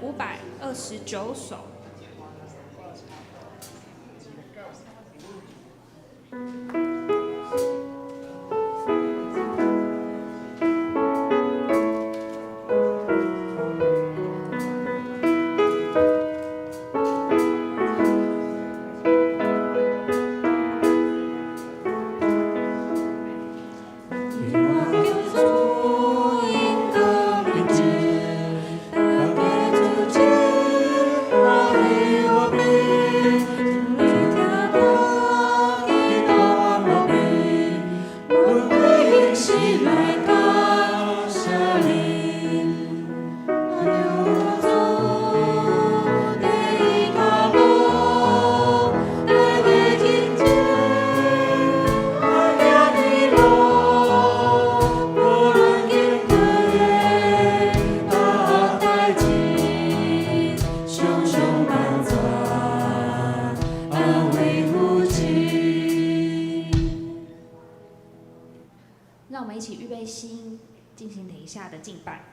529首。让我们一起预备心，进行等一下的敬拜。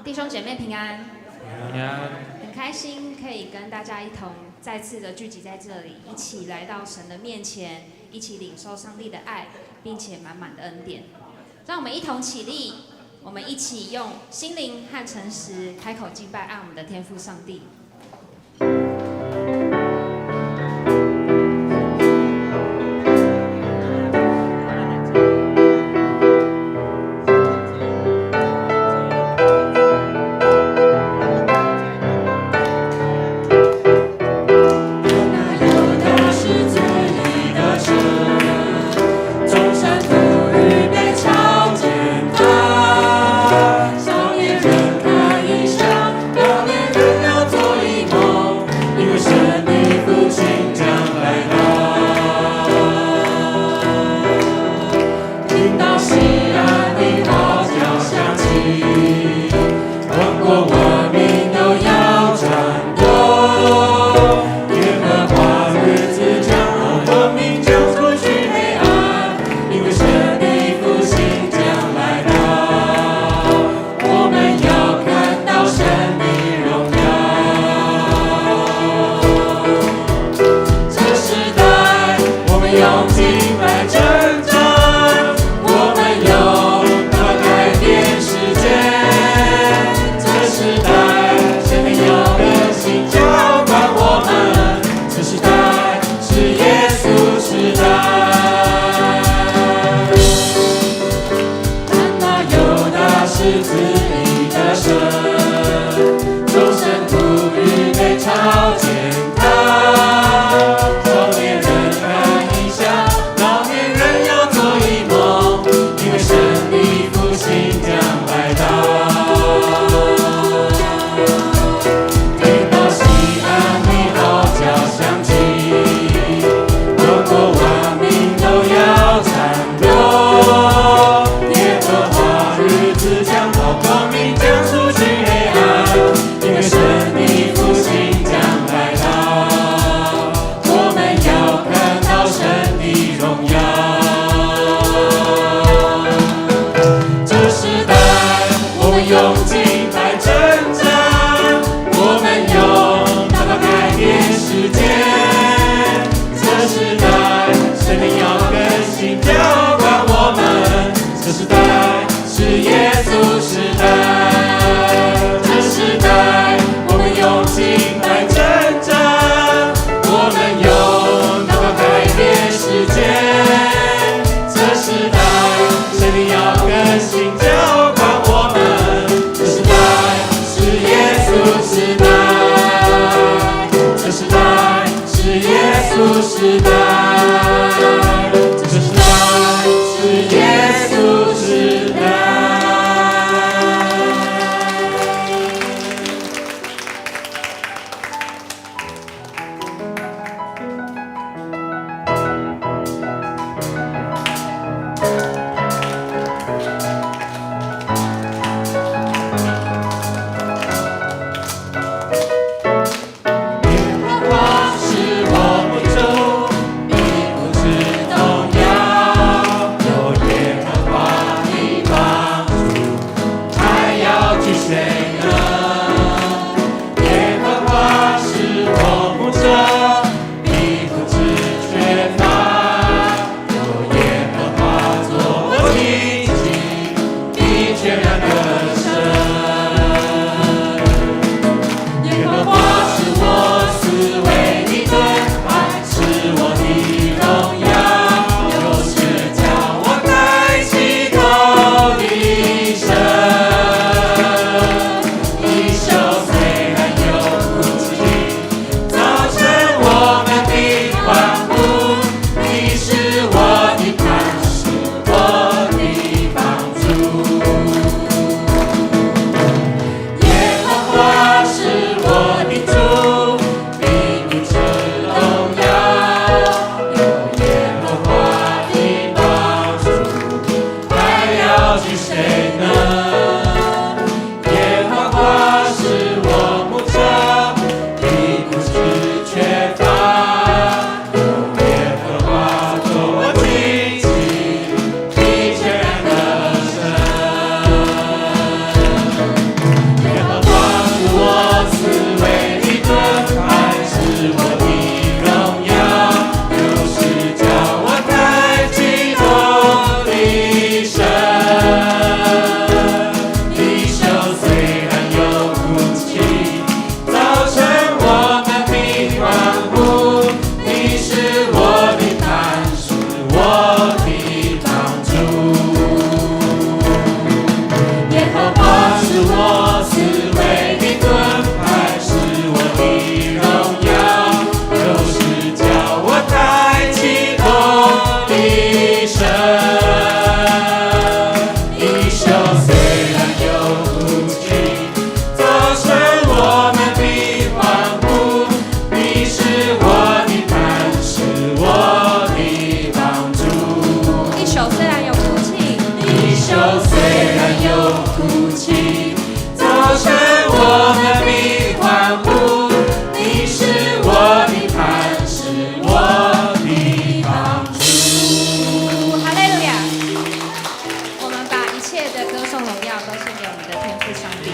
弟兄姐妹平安，平安。很开心可以跟大家一同再次的聚集在这里，一起来到神的面前，一起领受上帝的爱，并且满满的恩典。让我们一同起立，我们一起用心灵和诚实开口敬拜，爱我们的天父上帝。少年人看异象，老年人要做。時代，這時代是耶穌時代，這時代是耶穌時代。耶和華是我牧者，必不致動搖。有耶和華的幫助，還要懼誰呢？耶和華是我牧者，必不致缺乏。有耶和華作我親戚，必全然得勝。耶和華是我四圍的盾牌，是我的榮耀，又是叫我抬起頭的神。一宿雖然有哭泣，早晨我們必歡呼。你是我的磐石，我的幫助。耶和華是我的主，必不致動搖。有耶和華的幫助，還要懼誰呢？耶和華是我牧者，必不致缺乏。有耶和華作我親戚，必全然得勝。耶和華是我四圍的盾牌，是我的榮耀，又是叫我抬起頭的神。一宿雖然有哭泣，早晨我們必歡呼。你是我的磐石，我的幫助。耶和華是我四圍的盾牌，是我的榮耀，又是叫我抬起頭的神。一宿雖然有哭泣，早晨我們必歡呼。你是我的磐石，我的幫助。一宿雖然有哭泣，一宿雖然有哭泣，早晨我們必歡呼。你是我的磐石，我的幫助。哈利路亞！我們把一切的歌頌榮耀都獻給我們的天父上帝。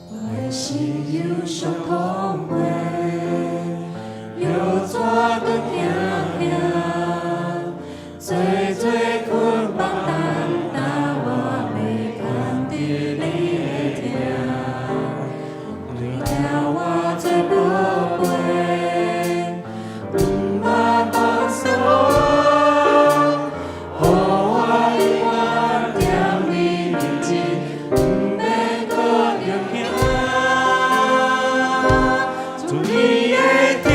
我的心憂傷痛過，猶怎閣驚嚇？濟濟捆綁擔擔，我欲扛著你的疼，你疼我做寶貝，毋捌放手我，予我永遠踮你面前，毋免閣驚嚇。主你的疼。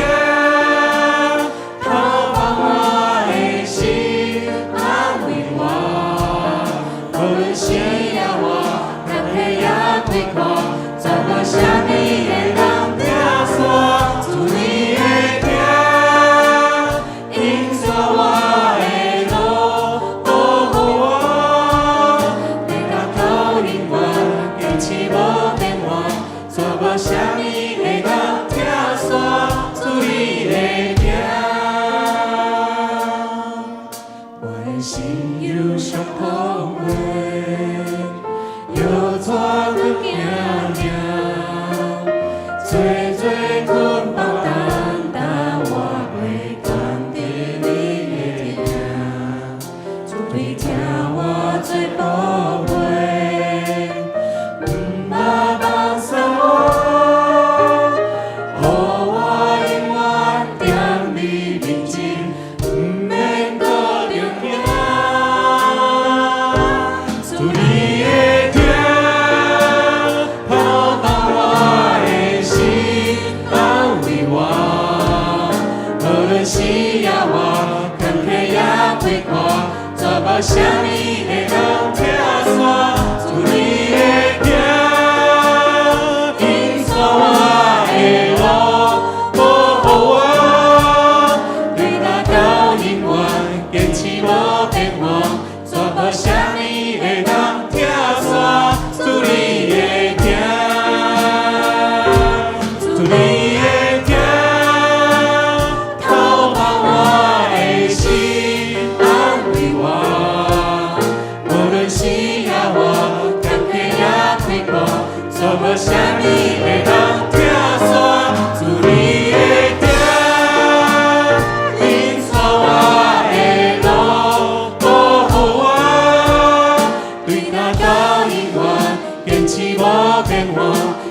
論死抑活，坎坷抑困苦，全無啥物會當拆散。主你的疼，引帶我的路，保護我，對今到永遠，堅持無變換，全無啥物會當拆散。主你的疼，主你的疼，透徹我的心，安慰我。無論死抑活，坎坷抑困苦，全無啥物會當拆散。主你的疼，引帶我的路，保護我，對今到永遠，堅持無變換，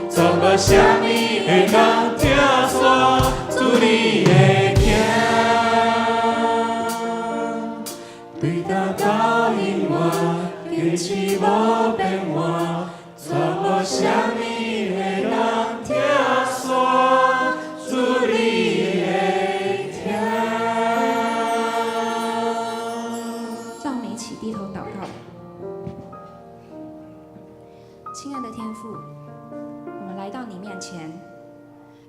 全無啥物會當拆散。主你的疼，對今到永遠，堅持無變換，全無啥物會當拆散。主你的疼。讓我們一起低頭禱告。親愛的天父，我們來到你面前，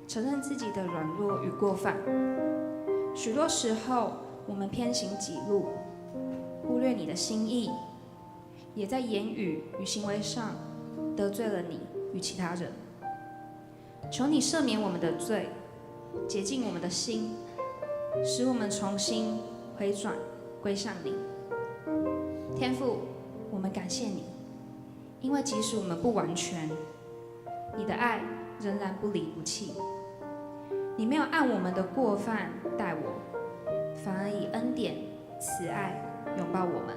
承認自己的軟弱與過犯。許多時候，我們偏行己路，忽略你的心意，也在言語與行為上得罪了你與其他人。求你赦免我們的罪，潔淨我們的心，使我們重新回轉歸向你。天父，我們感謝你，因為即使我們不完全，你的愛仍然不離不棄。你沒有按我們的過犯待我，反而以恩典、慈愛擁抱我們，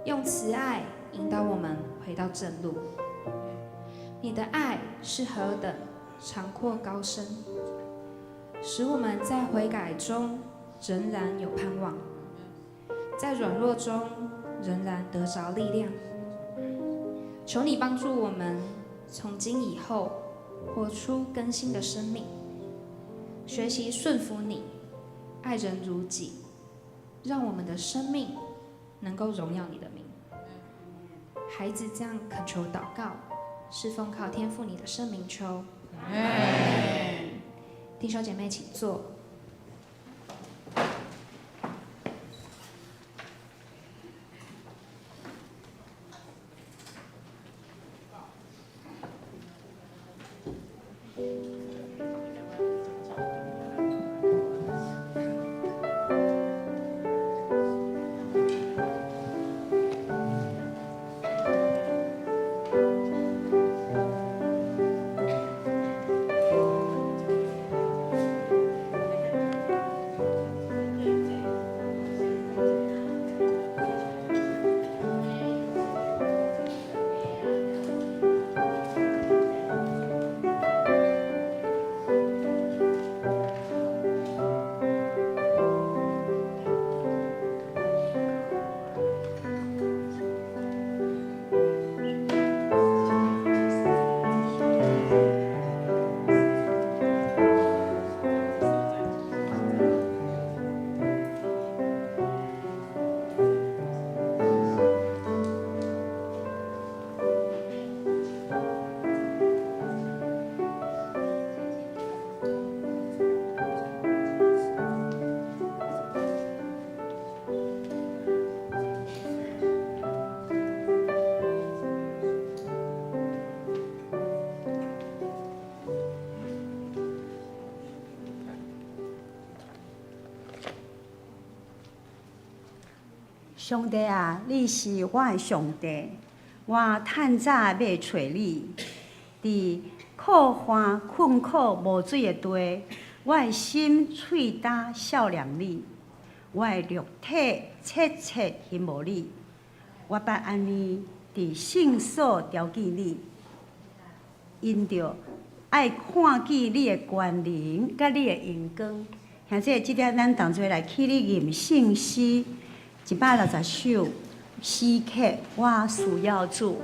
用慈愛引導我們回到正路。你的愛是何等長闊高深，使我們在悔改中仍然有盼望，在軟弱中仍然得着力量。求你幫助我們，從今以後活出更新的生命，學習順服你，愛人如己，讓我們的生命能夠榮耀你的名。孩子這樣懇求禱告，是奉靠天父你的聖名求。弟兄姐妹，請坐。上帝啊，你是我的上帝，我趁早欲揣你。佇苦旱困苦無水的地，我的心喙焦數念你，我的肉體切切欣慕你。我捌按呢佇聖所朝見你，因著愛看見你的權能佮你的榮光。兄弟，這點咱同齊來起立吟聖詩160首，時刻我需要主。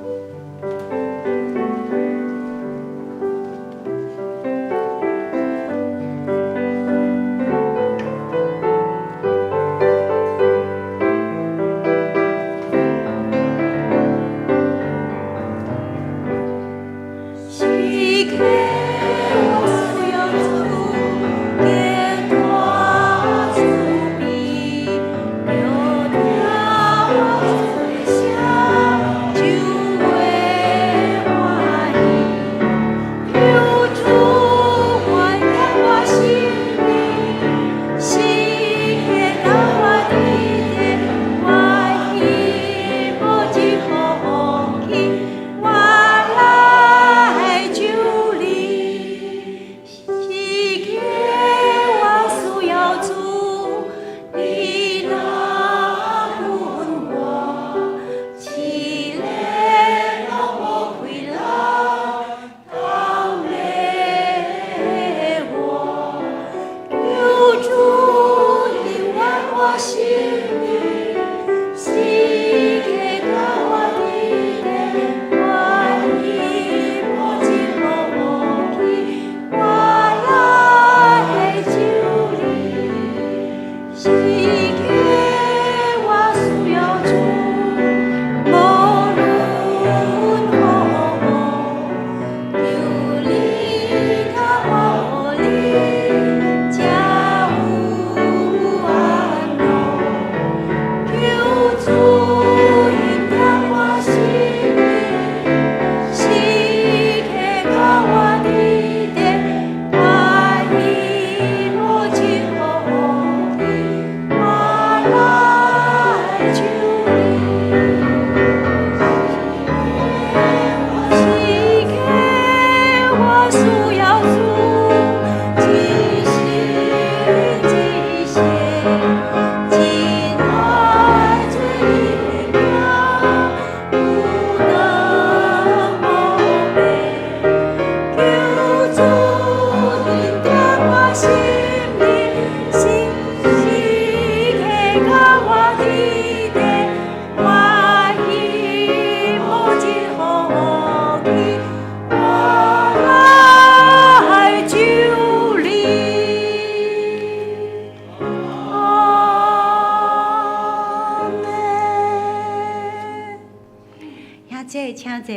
坐。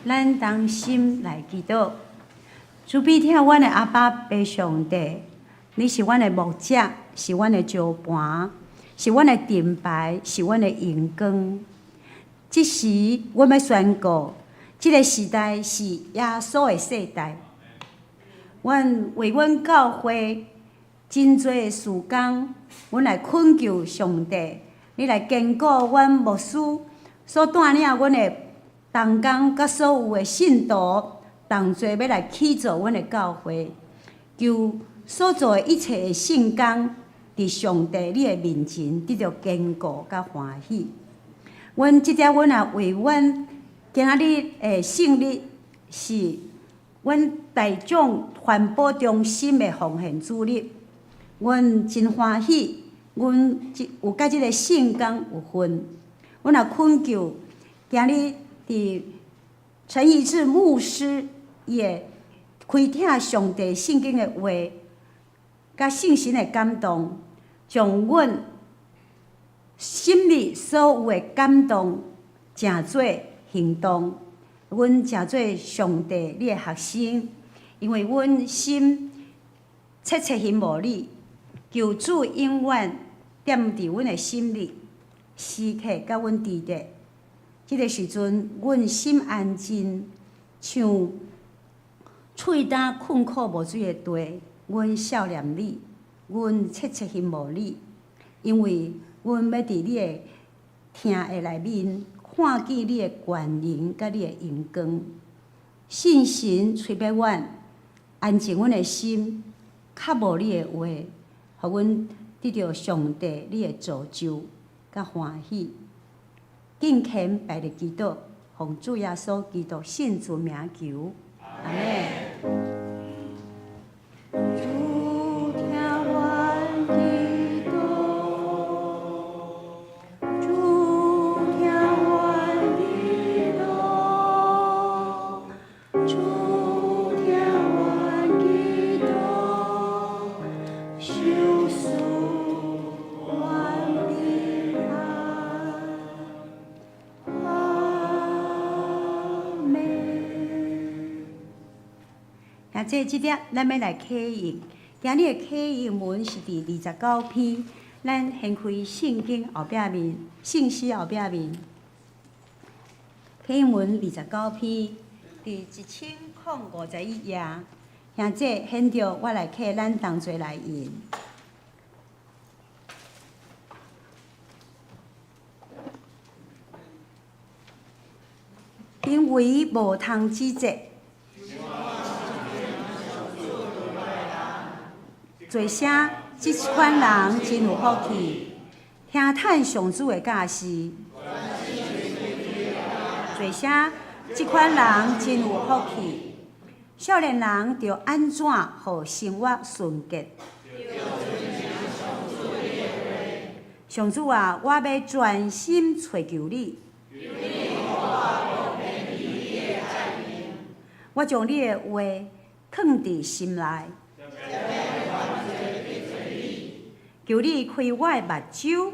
咱同心來祈禱，慈悲疼阮的阿爸父上帝，你是阮的牧者，是阮的石磐，是阮的盾牌，是阮的榮光。這時，阮欲宣告，這个時代是耶穌的世代。阮為阮教會真濟的事工，阮來懇求上帝，你來堅固阮牧師所帶領阮的同工，佮所有的信徒同齊欲來起造阮的教會，求所做的一切的聖工，佇上帝你的面前得著堅固佮歡喜。阮這點，阮也為阮今仔日的聖日是阮大眾傳播中心的奉獻主日，阮真歡喜，阮有佮這个聖工有份。阮也懇求今日佇陳一智牧師伊會開聽上帝聖經的話，佮聖神的感動，將阮心裡所有的感動，成做行動。阮成做上帝你的學生，因為阮心切切希望你，求主永遠踮佇阮的心裡，時刻佮阮佇咧。這个時陣，阮心安靜，像喙焦困苦無水的地。阮數念你，阮切切希望你，因為阮欲佇你的疼的內面，看見你的權能佮你的榮光。聖神催逼阮安靜阮的心，渴慕你的話，予阮得著上帝你的造就佮歡喜。敬虔拜日祈禱，奉主耶穌基督聖尊名求，阿們。主聽阮祈禱，主聽阮祈禱，主聽阮祈禱，賞賜阮平安。阿們。兄姊，這粒咱欲來啟應，今日的啟應文是佇29篇，咱掀開聖經後壁面，聖詩後壁面，啟應文二十九篇，佇1051頁。兄姊，現著我來啟咱同齊來印。因為無通指責。做聲，這款人真有福氣，聽趁上主的教示。做聲，這款人真有福氣。少年人著按怎予生活順潔？上主啊，我欲專心揣求你。我將你的話藏佇心內。求你開我的目睭。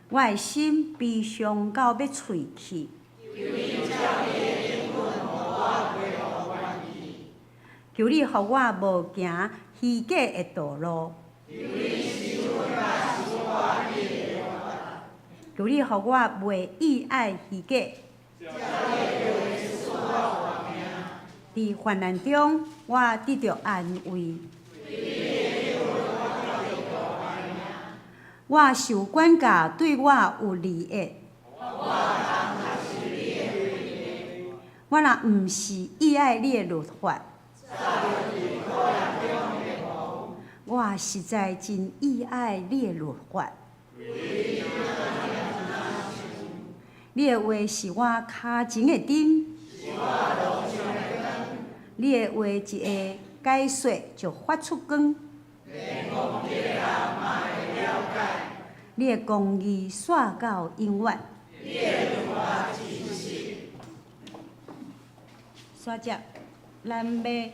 我的心悲傷到欲碎去。求你予我無行虛假的道路。求你予我袂意愛虛假。佇患難中，我得著安慰。我受管教對我有利益。我若毋是意愛你的律法，我實在真意愛你的律法。你的話是我跤前的燈，你的話一下解說就發出光。你的公義紲到永遠。煞接，咱欲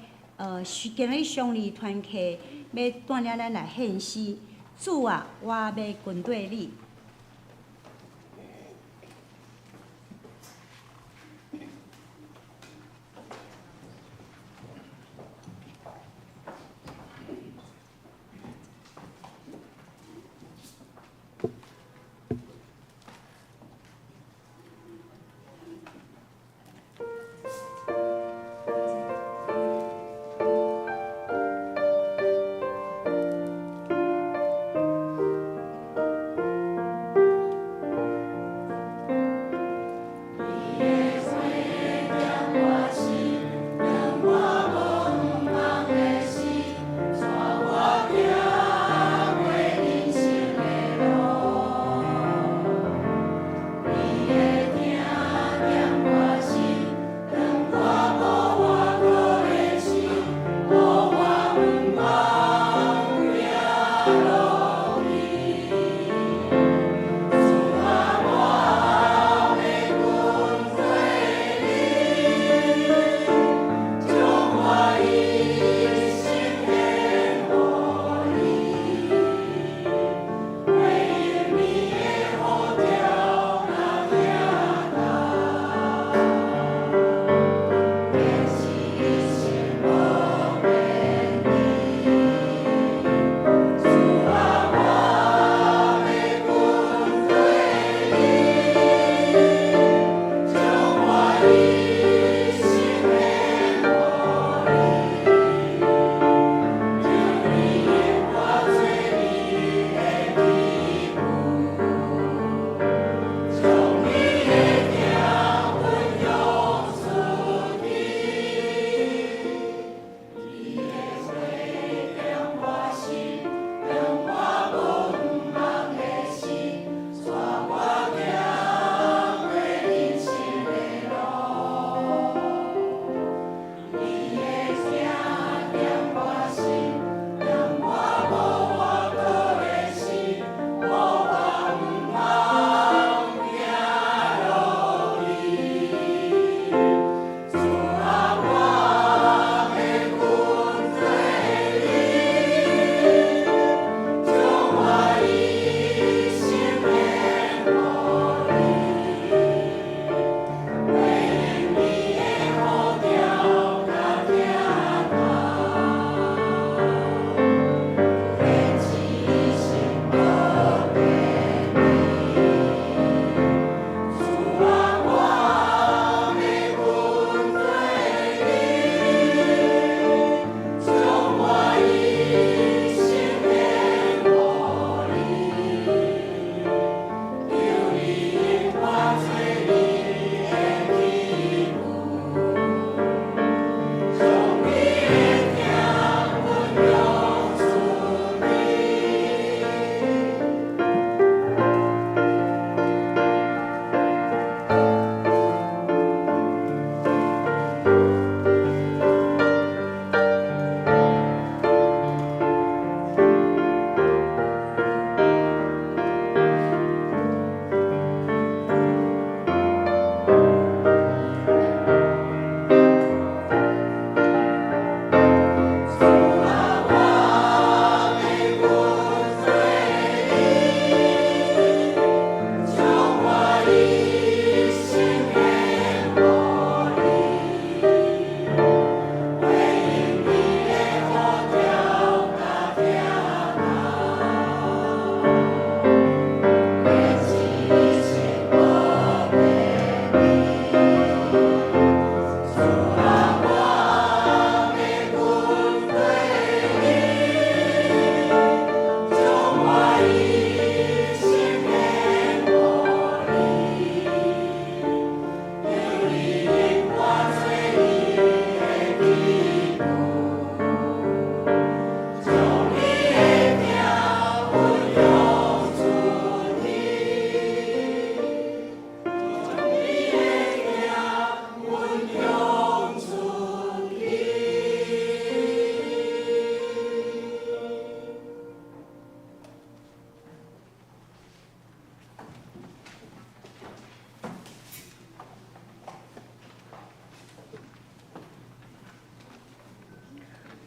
今日雙語團契欲帶領咱來獻詩。主啊，我欲跟綴你。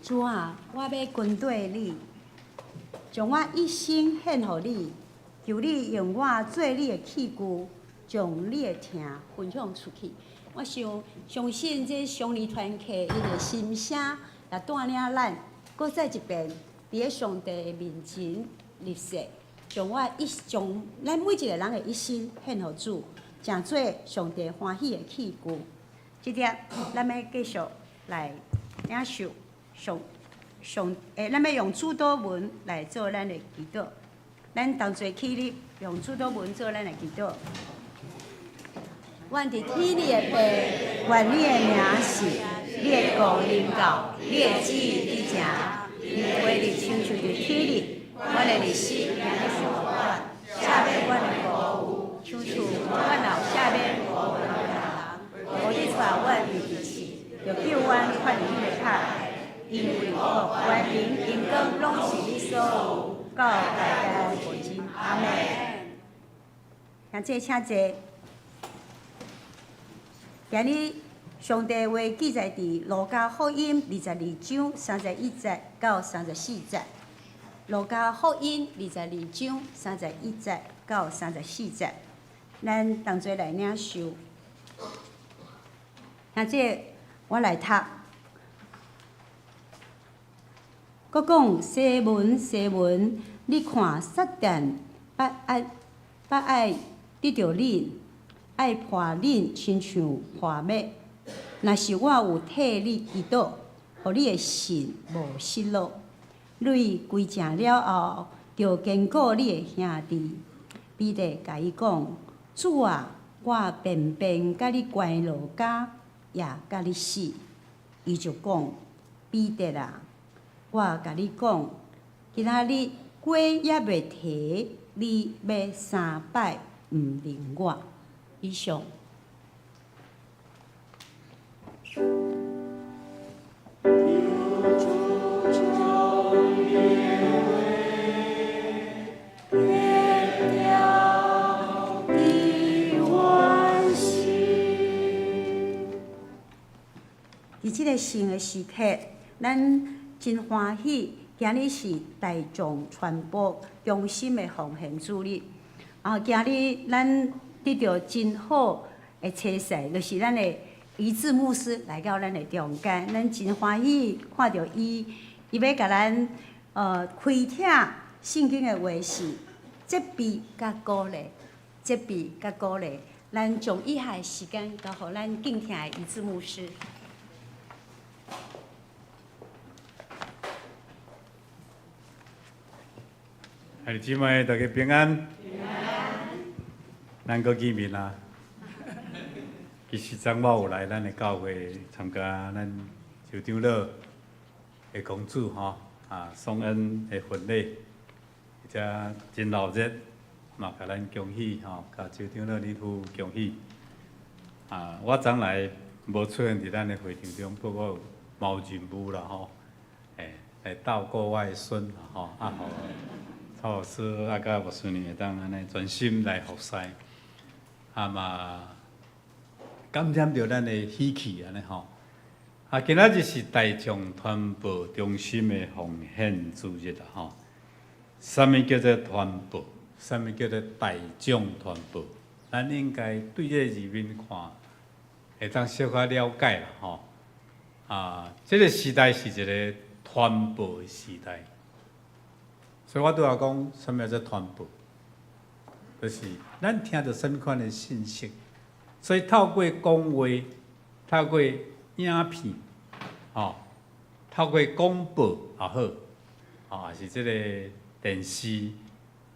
主啊，我欲跟綴你，將我一生獻予你，求你用我做你的器具，將你的疼分享出去。我想相信這雙年團契𪜶的心聲，也帶領咱，閣再一遍佇咧上帝的面前立誓，將我一將咱每一個人的一生獻予主，成做上帝歡喜的器具。這點咱欲繼續來領受上上，咱欲用主禱文來做咱的祈禱。咱同齊起立，用主禱文做咱的祈禱。阮佇天裡的父，願你的名聖，你的國臨到，你的旨意佇成，你的話日親像佇天裡，阮的日子行咧受阮，赦免阮的辜負，親像阮也有赦免辜負阮的人，無你帶阮入去試，著救阮脫離彼个歹，因為國、權柄、榮光攏是你所有，到代代無盡。阿們。兄弟請坐。今日上帝話記載佇路加福音22章31節到34節。路加福音二十二章三十一節到三十四節，咱同齊來領受。兄弟，我來讀。閣講西門，西門，你看撒旦欲愛欲愛得著恁，愛破恁親像破麥。若是我有替你祈禱，予你的信無失落。你歸正了後，著堅固你的兄弟。彼得共伊講：主啊，我便便共你關落監，也共你死。伊就講：彼得啊，我共你講，今仔日雞猶未啼，你欲三擺毋認我。以上。佇這个新的時刻，咱真歡喜，今日是大眾傳播中心的奉獻主日。啊，今日咱得著真好的差事，就是咱的一致牧師來到咱的中間，咱真歡喜看著伊，伊欲共咱開啟聖經的話是責備佮鼓勵，責備佮鼓勵。咱將以下的時間交予咱敬聽的一致牧師。兄弟姊妹，大家平安。咱閣見面啦。其實昨我有來咱的教會參加咱周長老的公主吼啊宋恩的婚禮，而且真鬧熱，嘛共咱恭喜吼，共周長老恁夫恭喜。啊，我昨來無出現佇咱的會場中，不過我嘛有任務啦吼，來照顧我的孫吼，啊，予蔡老師啊，佮牧師娘會當按呢專心來服侍，啊嘛感染著咱的喜氣按呢吼。啊，今仔日是大眾傳播中心的奉獻主日啦吼。啥物叫做傳播？啥物叫做大眾傳播？咱應該對這個字面看，會當小可了解啦吼。啊，這個時代是一個傳播的時代。所以我拄仔講，啥物叫做傳播？就是咱聽著啥物款的信息，所以透過講話，透過影片，吼，透過廣播也好，吼，抑是這個電視，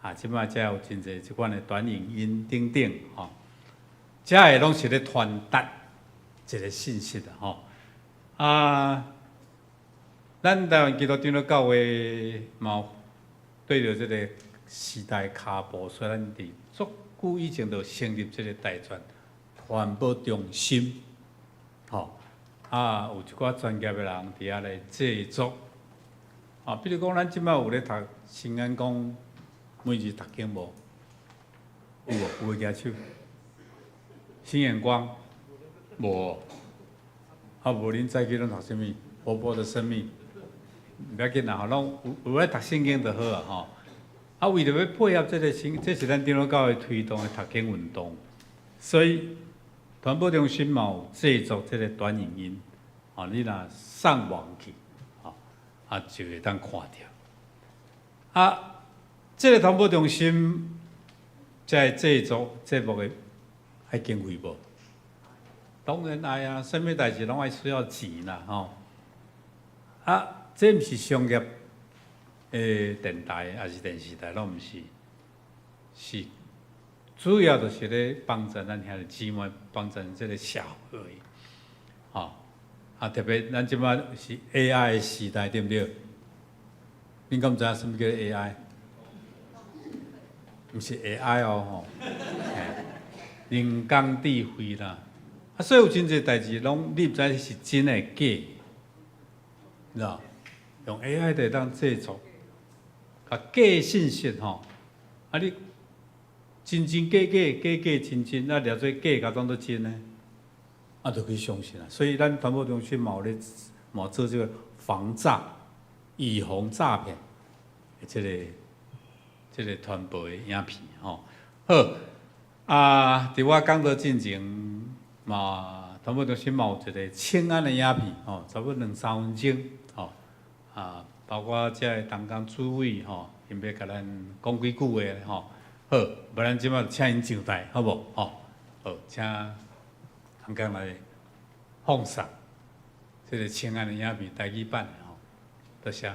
啊，這擺才有真濟這款的短影音等等，吼，這个攏是咧傳達一個信息啦，吼，啊，咱台灣基督長老教會嘛。對著這個時代跤步，所以咱佇足久以前就成立這個大傳傳播中心，吼啊，有一寡專業的人佇遐來製作，啊，比如講咱這擺有咧讀新眼光，每日讀經無？有無？有無舉手？新眼光無？啊，無恁早起攏讀啥物？活潑的生命，毋要緊啦吼，攏有有咧讀聖經就好啊吼。啊，為著欲配合這个新，這是咱長老教會推動的讀經運動，所以傳播中心嘛有製作這个短影音，吼，你若上網去，吼，啊就會當看著。啊，這个傳播中心在製作節目的愛經費無？當然愛啊，啥物代誌攏愛需要錢啦，吼。啊，這毋是商業的電台，抑是電視台，攏毋是，是主要就是咧幫助咱兄弟姊妹，幫助這个社會，吼。啊，特別咱這擺是 AI 的時代，對毋對？恁敢知影啥物叫 AI？毋是 AI 哦，吼，人工智慧啦。啊，所以有真濟代誌攏你毋知是真的假的，你知無？用 AI 就會當製作，共假信息吼，啊你真真假假，假假真真，啊掠做假共當做真的，啊就去相信啊。所以咱傳播中心嘛有咧，嘛做這个防詐、預防詐騙的這个傳播的影片吼。好，啊，佇我講道進前嘛，傳播中心嘛有一个請安的影片吼，差不多兩三分鐘吼。啊，包括遮个同工主委吼，𪜶欲共咱講幾句話吼。好，無咱這擺請𪜶上台，好無？吼，好，請同工來放送這个請安的影片台語版的吼，多謝。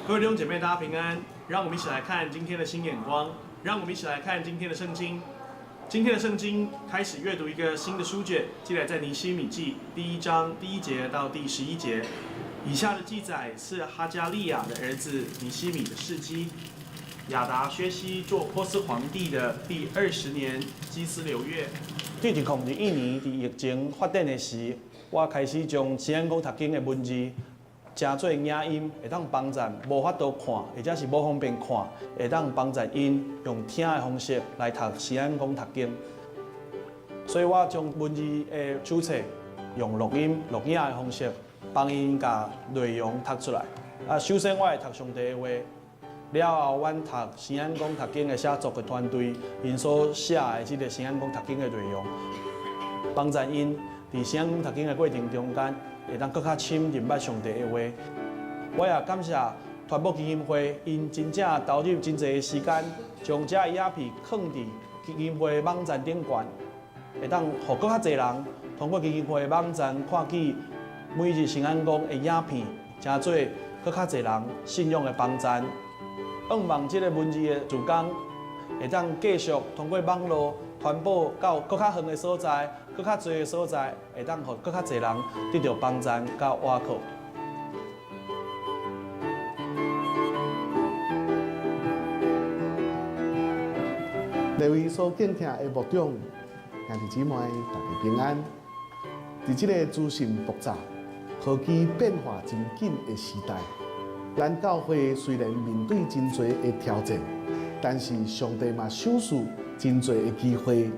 各位弟兄姐妹，大家平安。讓我們一起來看今天的新眼光，讓我們一起來看今天的聖經。今天的聖經開始閱讀一個新的書卷，記載在尼希米記第一章第一節到第11節。以下的記載是哈加利亞的兒子尼希米的事蹟。亞達薛西做波斯皇帝的第20年，基斯流月。對2021年，佇疫情發展的時，我開始將聖安講讀經的文字，成做影音，會當幫助無法度看，或者是無方便看，會當幫助𪜶用聽的方式來讀聖安講讀經。所以我將文字的手冊用錄音、錄影的方式，幫𪜶共內容讀出來。啊，首先我會讀上帝的話，了後，阮讀聖安講讀經的寫作的團隊，𪜶所寫的這个聖安講讀經的內容，幫助𪜶佇聖安講讀經的過程中間，會當閣較深認捌上帝的話。我也感謝傳播基金會，𪜶真正投入真濟的時間，將這个影片囥佇基金會網站頂懸，會當予閣較濟人通過基金會網站看見每日聖安講的影片，成做閣較濟人信仰的幫贊。向望這个文字的事工，會當繼續通過網路傳播到閣較遠的所在，閣較濟的所在，會當予閣較濟人得著幫贊佮倚靠。各位所敬聽的牧長、兄弟姊妹，大家平安。佇這个資訊爆炸、科技變化真緊的時代，咱教會雖然面對真濟的挑戰，但是上帝嘛賞賜真濟的機會，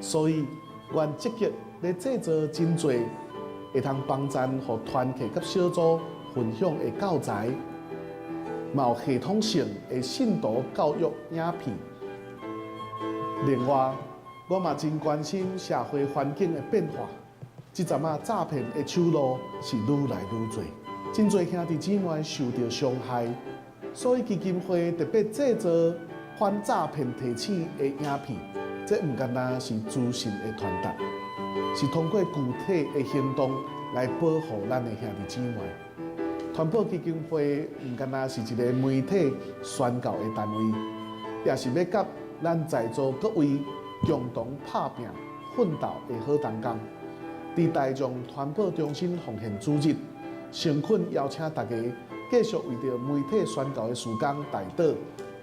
所以阮積極咧製作真濟會通幫贊予團契佮小組分享的教材，嘛有系統性的信徒教育影片。另外，我嘛真關心社會環境的變化，這陣仔詐騙的手路是愈來愈濟。真濟兄弟姊妹受著傷害，所以基金會特別製作反詐騙提醒的影片。這毋干焦是資訊的傳達，是通過具體的行動來保護咱的兄弟姊妹。傳播基金會毋干焦是一个媒體宣教的單位，也是欲佮咱在座各位共同拍拚奮鬥的好同工。佇大眾傳播中心奉獻主日，誠懇邀請大家繼續為著媒體宣教的事工代禱、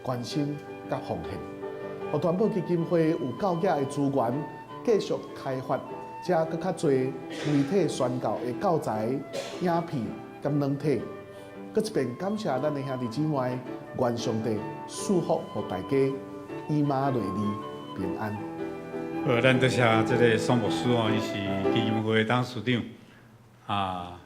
關心佮奉獻。予傳播基金會有夠額的資源，繼續開發遮閣較濟媒體宣教的教材、影片佮軟體。閣一遍感謝咱的兄弟姊妹，願上帝賜福予大家，以馬內利平安。好，咱多謝這个宋牧師哦，伊是基金會的董事長啊，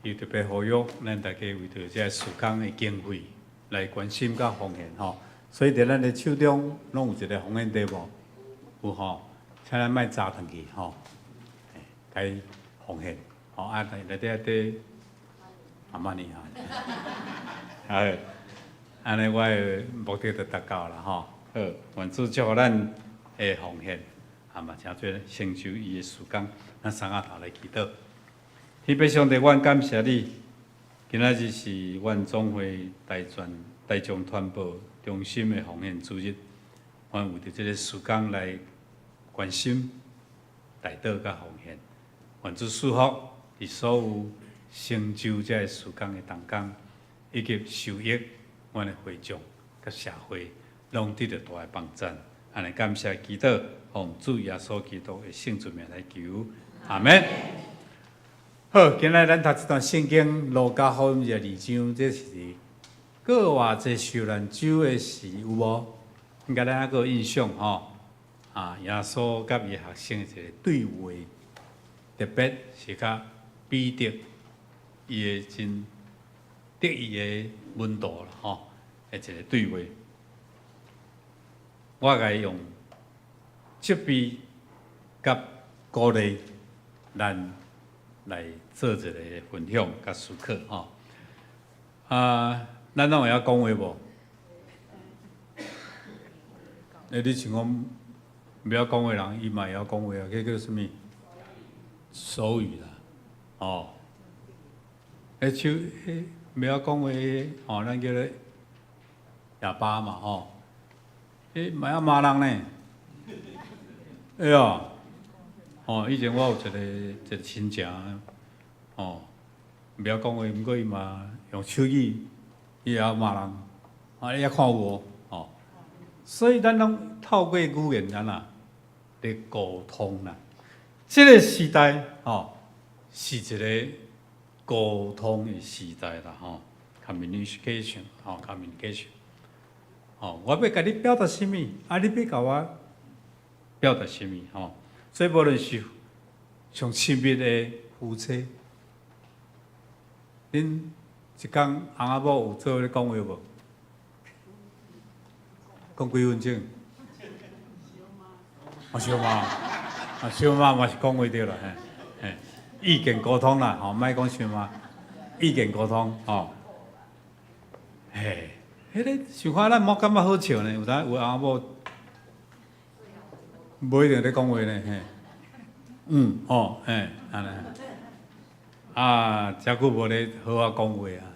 伊特別呼籲咱大家為著這个事工的經費來關心佮奉獻吼。所以佇咱的手中攏有一个奉獻袋無？有吼，請咱莫紮轉去吼，該奉獻吼啊，內底底阿瑪尼哈，好，按呢我的目的就達到啦吼。好，願主祝福咱的奉獻，啊嘛，成做成就伊的事工，咱三下頭來祈禱。天父上帝，阮感謝你，今仔日是阮總會大全大眾傳播中心的奉獻主日，阮為著這个事工來關心、代禱佮奉獻，願主賜福佇所有成就這个事工的同工，以及受益阮的會眾佮社會，攏得著大的幫贊。按呢感謝祈禱，奉主耶穌基督的聖尊名來求，阿門。好，今仔咱讀這段聖經，路加福音二章，這是過偌濟受難週的時有無？應該咱猶閣有印象吼。啊，耶穌佮伊學生的一个對話，特別是佮彼得伊的真得意的門徒啦吼，的一个對話。我共伊用責備佮鼓勵，咱來做一個分享佮思考吼。啊，咱攏會曉講話無？欸，你像講袂曉講話人，伊嘛會曉講話啊，彼叫啥物？手語啦，哦。彼手彼袂曉講話，吼，咱叫做啞巴嘛，吼。彼嘛曉罵人呢。會啊，吼，以前我有一个一个親戚，吼，袂曉講話，毋過伊嘛用手語，伊會曉罵人，啊，你也看有無？吼，所以咱攏透過語言按怎咧溝通啦。這个時代，吼，是一个溝通的時代啦，吼，communication，吼，communication，吼，我欲共你表達啥物，啊，你欲共我表達啥物，吼，所以無論是上親密的夫妻，恁一工翁仔某有做伙咧講話無？講幾分鐘？啊，相罵，啊，相罵嘛是講話對啦，嘿，嘿，意見溝通啦，吼，莫講相罵，意見溝通，吼，嘿，彼个想看咱莫感覺好笑呢，有當有翁仔某無一定咧講話呢，嘿，嗯，吼，嘿，按呢，啊，誠久無咧好好講話啊，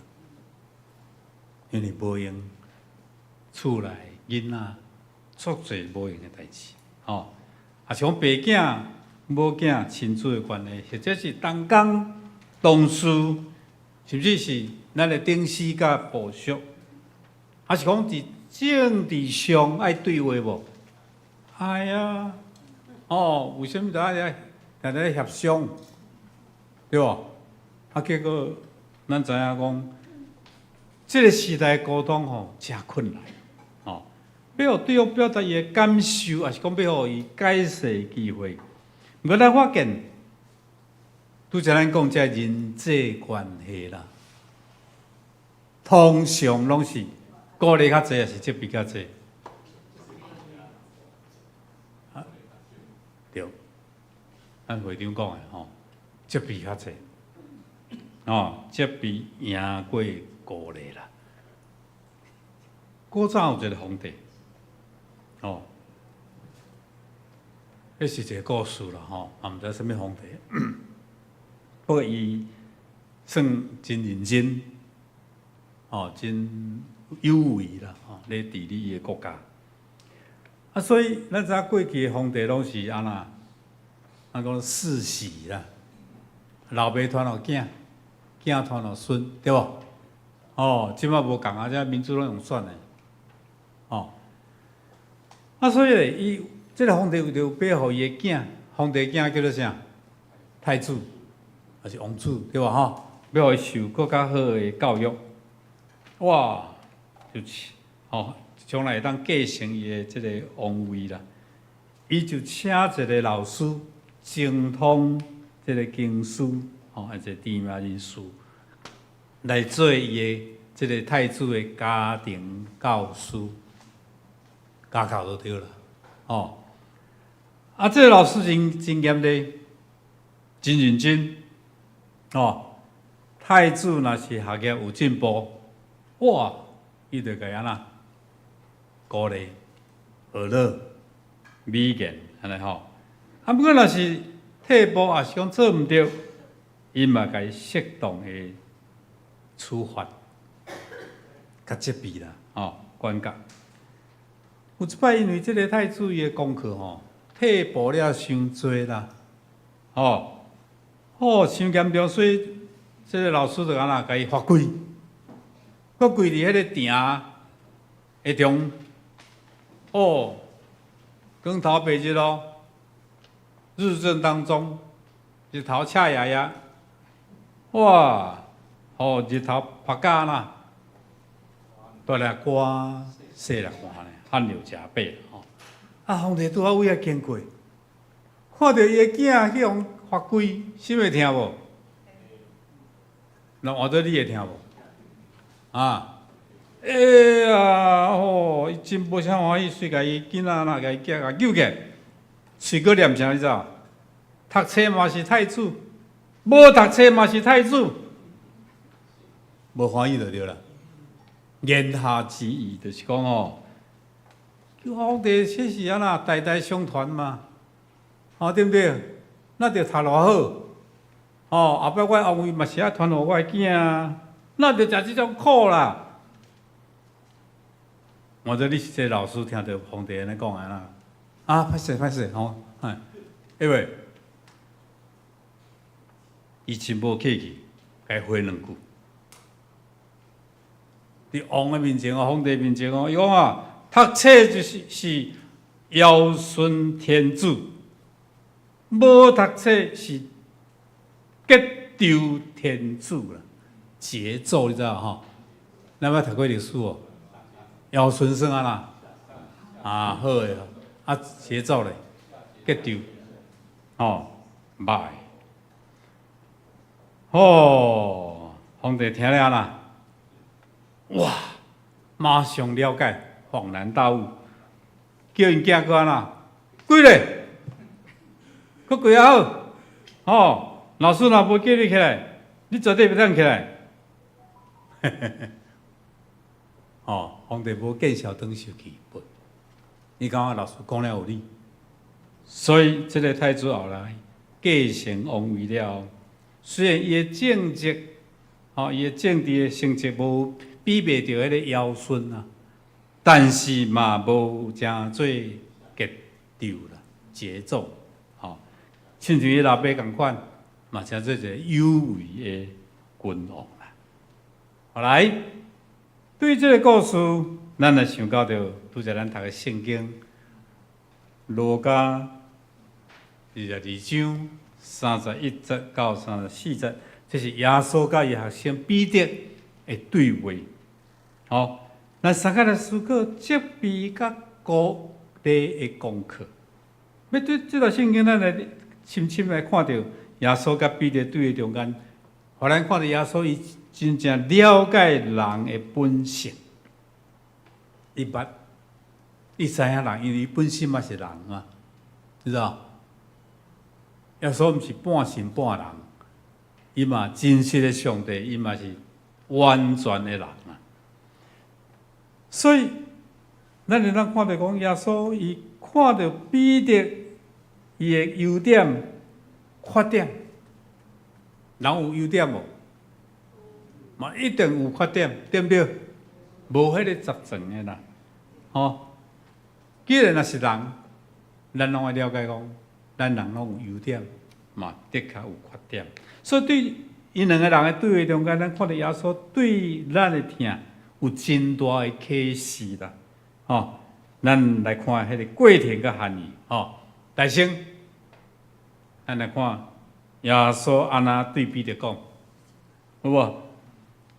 因為無閒，厝內囡仔足濟無閒的代誌，吼，啊是講爸囝母囝親子的關係，或者是同工同事，甚至是咱的頂司佮部屬，抑是講佇政治上愛對話無？愛啊，哦，為啥物都愛遐定定咧協商，對無？啊，結果咱知影講，這个時代溝通吼誠困難，吼，欲予對方表達伊的感受，抑是講欲予伊解釋機會。毋過咱發現，拄才咱講這人際關係啦，通常攏是鼓勵較濟，抑是責備較濟？啊，對，咱會長講的吼，責備較濟，吼，責備贏過鼓勵啦。古早有一个皇帝，吼，彼是一个故事啦，吼，也毋知啥物皇帝。不過伊算真認真，吼，真有為啦，吼，咧治理伊的國家。啊，所以咱知影過去的皇帝攏是按怎？咱講世襲啦，老爸傳予囝，囝傳予孫，對無？哦，這擺無仝啊，這民主攏用選的，哦。啊，所以咧，伊這个皇帝有著欲予伊的囝，皇帝囝叫做啥？太子，抑是王子，對無吼？欲予伊受閣較好的教育，哇，就吼，將來會當繼承伊的這个王位啦。伊就請一个老師，精通這个經書，吼，一个甜名人士來做伊的這个太子的家庭教師，家教就對啦，吼。啊，這个老師真真嚴厲，真認真，吼。太子若是學業有進步，哇，伊就共伊按怎鼓勵、學樂、美言，按呢吼。啊，毋過若是退步，抑是講做毋著，伊嘛共伊適當的處罰、共責備啦，吼，管教。有一擺因為這个太子伊的功課吼，退步了傷濟啦，吼，哦，傷嚴重，所以這个老師就按怎共伊罰跪，閣跪佇彼个埕的中，哦，光頭白日咯，日正當中，日頭赤炎炎，哇，哦，日頭曝甲啦，大粒汗，細粒汗咧，汗流浹背吼。啊，皇帝拄仔位仔經過，看著伊的囝去予罰跪，心會疼無？若換做你會疼無？啊？哎呀，吼！伊真無啥歡喜，隨共伊囡仔若共伊囝共救起來，喙閣念啥你知無？讀冊嘛是太子，無讀冊嘛是太子，無歡喜就對啦。言下之意就是講吼，皇帝這是按怎代代相傳嘛，吼對毋對？咱著讀偌好，吼後擺我王位嘛是愛傳予我的囝啊，咱著食這種苦啦。換做你是這个老師，聽著皇帝按呢講按怎？啊，歹勢歹勢吼，哎，因為伊真無客氣，共伊回兩句。佇王的面前哦，皇帝面前哦，伊講啊，讀冊就是是堯舜天子，無讀冊是桀紂天子啦。桀紂你知影吼？咱捌讀過歷史無？堯舜算按怎？啊，好的，啊，桀紂咧，桀紂，吼，歹。哦，皇帝聽了啦，哇，馬上了解，恍然大悟，叫𪜶囝閣按怎？跪咧，閣跪較好，吼，老師若無叫你起來，你絕對袂當起來。吼，皇帝無見笑轉生氣，無，伊感覺老師講了有理，所以這个太子後來繼承王位了後，雖然伊的政績，吼，伊的政治的成績無比袂著彼个堯舜啊，但是嘛無成做桀紂啦，桀紂，吼，親像伊老爸仝款，嘛成做一个有為的君王啦。後來，對這个故事，咱來想到著拄才咱讀的聖經，路加22章31節到34節，這是耶穌佮伊學生彼得的對話。吼，咱三個來思考責備佮鼓勵的功課。欲對這段聖經，咱來深深來看著耶穌佮彼得對話中間，予咱看著耶穌伊真正了解人的本性。伊捌，伊知影人，因為伊本身嘛是人嘛，知道？耶穌毋是半神半人，伊嘛真實的上帝，伊嘛是完全的人啊。所以，咱會當看著講，耶穌伊看著彼得伊的優點、缺點，人有優點無？嘛一定有缺點，對毋對？無彼個十全的啦，吼。既然若是人，咱攏愛了解講，咱人攏有優點，嘛的確有缺點。所以對𪜶兩个人的對話中間，咱看著耶穌對咱的疼有真大的啟示啦，吼。咱來看彼个過程佮含義，吼。大先，咱來看耶穌按怎對彼得講，有無？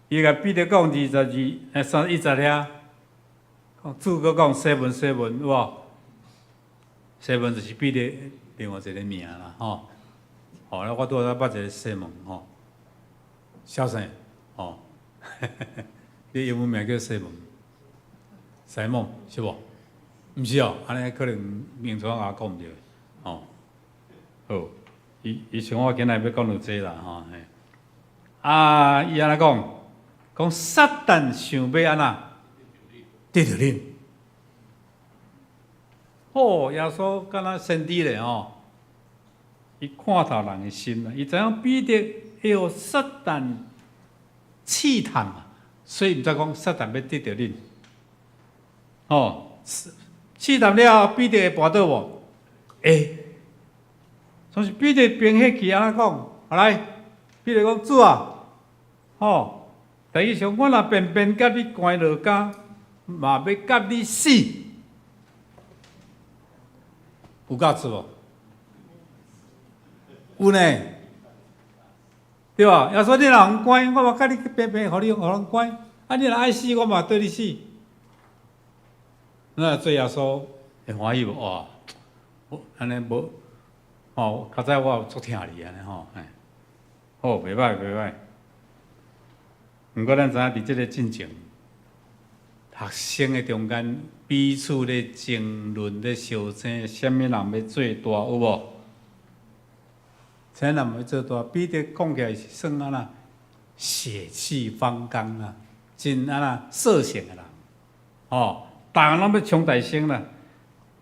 伊共彼得講22，31節遐，主閣講西門西門，有無？西門就是彼得另外一个名啦，吼。吼，我拄仔捌一个西門，吼，小生，吼，你英文名叫西門，西門是無？毋是哦，按呢可能名字我講毋著，吼。好，伊伊像我今仔欲講著這啦，吼。嘿。啊，伊按怎講？講撒旦想欲按怎得著恁。哦，耶穌敢若先知咧吼，伊看透人的心啦，伊知影彼得會予撒旦試探嘛，所以毋才講撒旦欲得著恁。吼，試探了後，彼得會跋倒無？會。總是彼得平彼去按怎講？來，彼得講主啊，吼，第一想我若便便共你關落監，嘛欲佮你死，有夠出無？有呢，對無？耶穌你若予關，我嘛佮你便便，予你予人關。啊，你若愛死，我嘛綴你死。那做耶穌會歡喜無？哇，按呢無，吼，較早我有足疼你按呢吼，嘿，好，袂䆀袂䆀。毋過咱知影佇這个進前，學生的中間彼此咧爭論咧相爭，啥物人欲做大有無？啥人欲做大？彼得講起來是算按怎血氣方剛啊，真按怎率性的人，吼，逐人攏欲衝大先啦。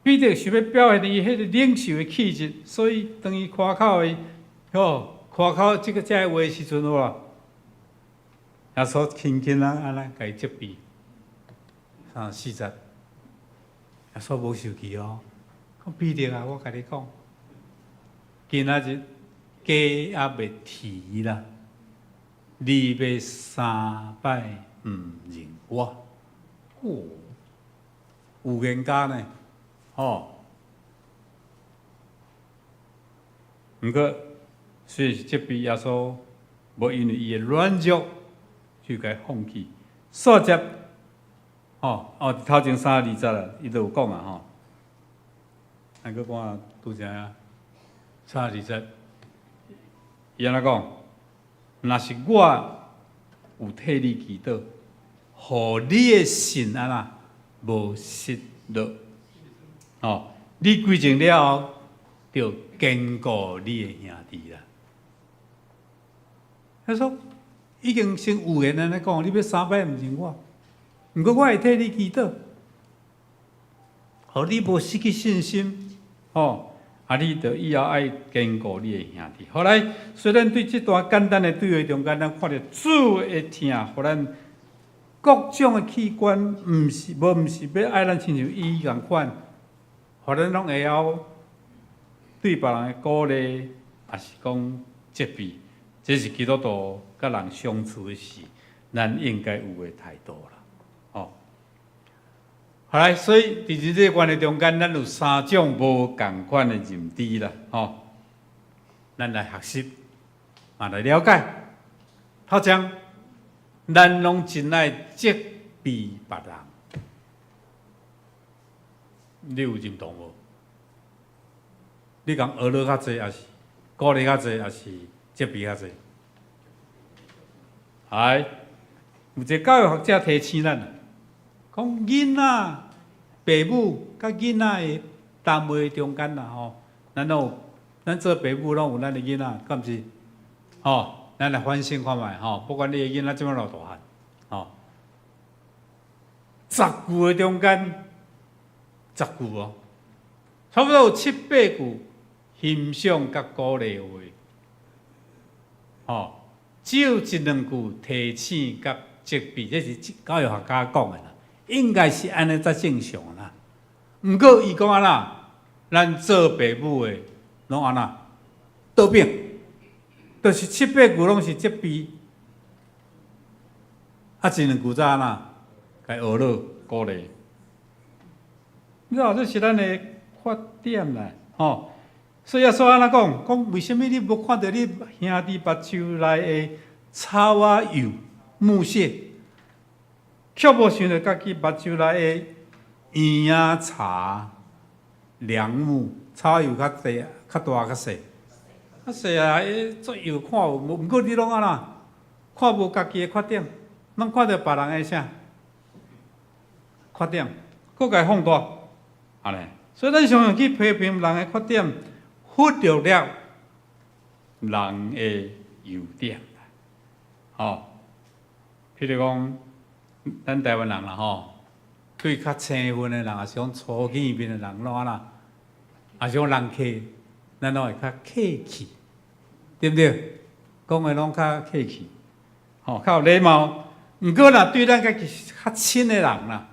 彼得想欲表現伊彼个領袖的氣質，所以當伊誇口的，吼，誇口這个這个話的時陣，有無？耶穌輕輕仔按呢共伊責備，34節，耶穌無生氣哦，講彼得啊，我共你講，今仔日雞猶未啼啦，你欲三擺毋認我，哦，預言家呢，吼。毋過雖然是責備耶穌，無因為伊的軟弱就共伊放棄。煞節，吼，哦，頭前32節啦，伊就有講啊，吼。咱閣看拄才啊，三十二節，伊按怎講？若是我有替你祈禱，予你的信按怎無失落，吼，你歸正了後，著堅固你的兄弟啦。他說已經先預言按呢講，你欲三擺毋認我，毋過我會替你祈禱，予你無失去信心，吼，啊，你著以後愛堅固你的兄弟。後來，雖然對這段簡單的對話中間，咱看著主的疼，予咱各種的器官，毋是無毋是欲愛咱親像伊仝款，予咱攏會曉對別人的鼓勵，抑是講責備，這是基督徒佮人相處的時，咱應該有的態度啦。吼，好來，所以佇人際關係中間，咱有三種無仝款的認知啦。吼，咱來學習，嘛來了解。頭前，咱攏真愛責備別人，你有認同無？你共呵咾較濟，抑是鼓勵較濟，抑是責備較濟？來，有一个教育學者提醒咱啊，講囡仔爸母佮囡仔的談話中間啦吼，咱攏有，咱做爸母攏有咱的囡仔，敢毋是？吼，咱來反省看覓吼，不管你的囡仔這擺偌大漢，吼，十句的中間，十句哦，差不多有七八句欣賞佮鼓勵話，吼，只有一兩句提醒佮責備，這是教育學家講的啦，應該是按呢才正常啦。毋過伊講按怎，咱做爸母的攏按怎倒反，就是七八句攏是責備，啊一兩句才按怎，共呵咾鼓勵。你知道這是咱的缺點啦，吼。所以耶穌按呢講？講為啥物你無看著你兄弟目睭內的草仔幼木屑，卻無想著家己目睭內的嬰仔柴梁木，草幼較濟、較大、較細？較細啊！彼足幼看有，毋過你攏按怎？看無家己的缺點，攏看著別人的啥缺點，閣共伊放大，按呢。所以咱常常去批評人的缺點，忽略了人的優點。吼，譬如講，咱台灣人啦吼，對較青份的人，抑是講初見面的人，攏按怎？抑是講人客，咱攏會較客氣，對毋對？講話攏較客氣，吼，較有禮貌。毋過若對咱家己較親的人啦，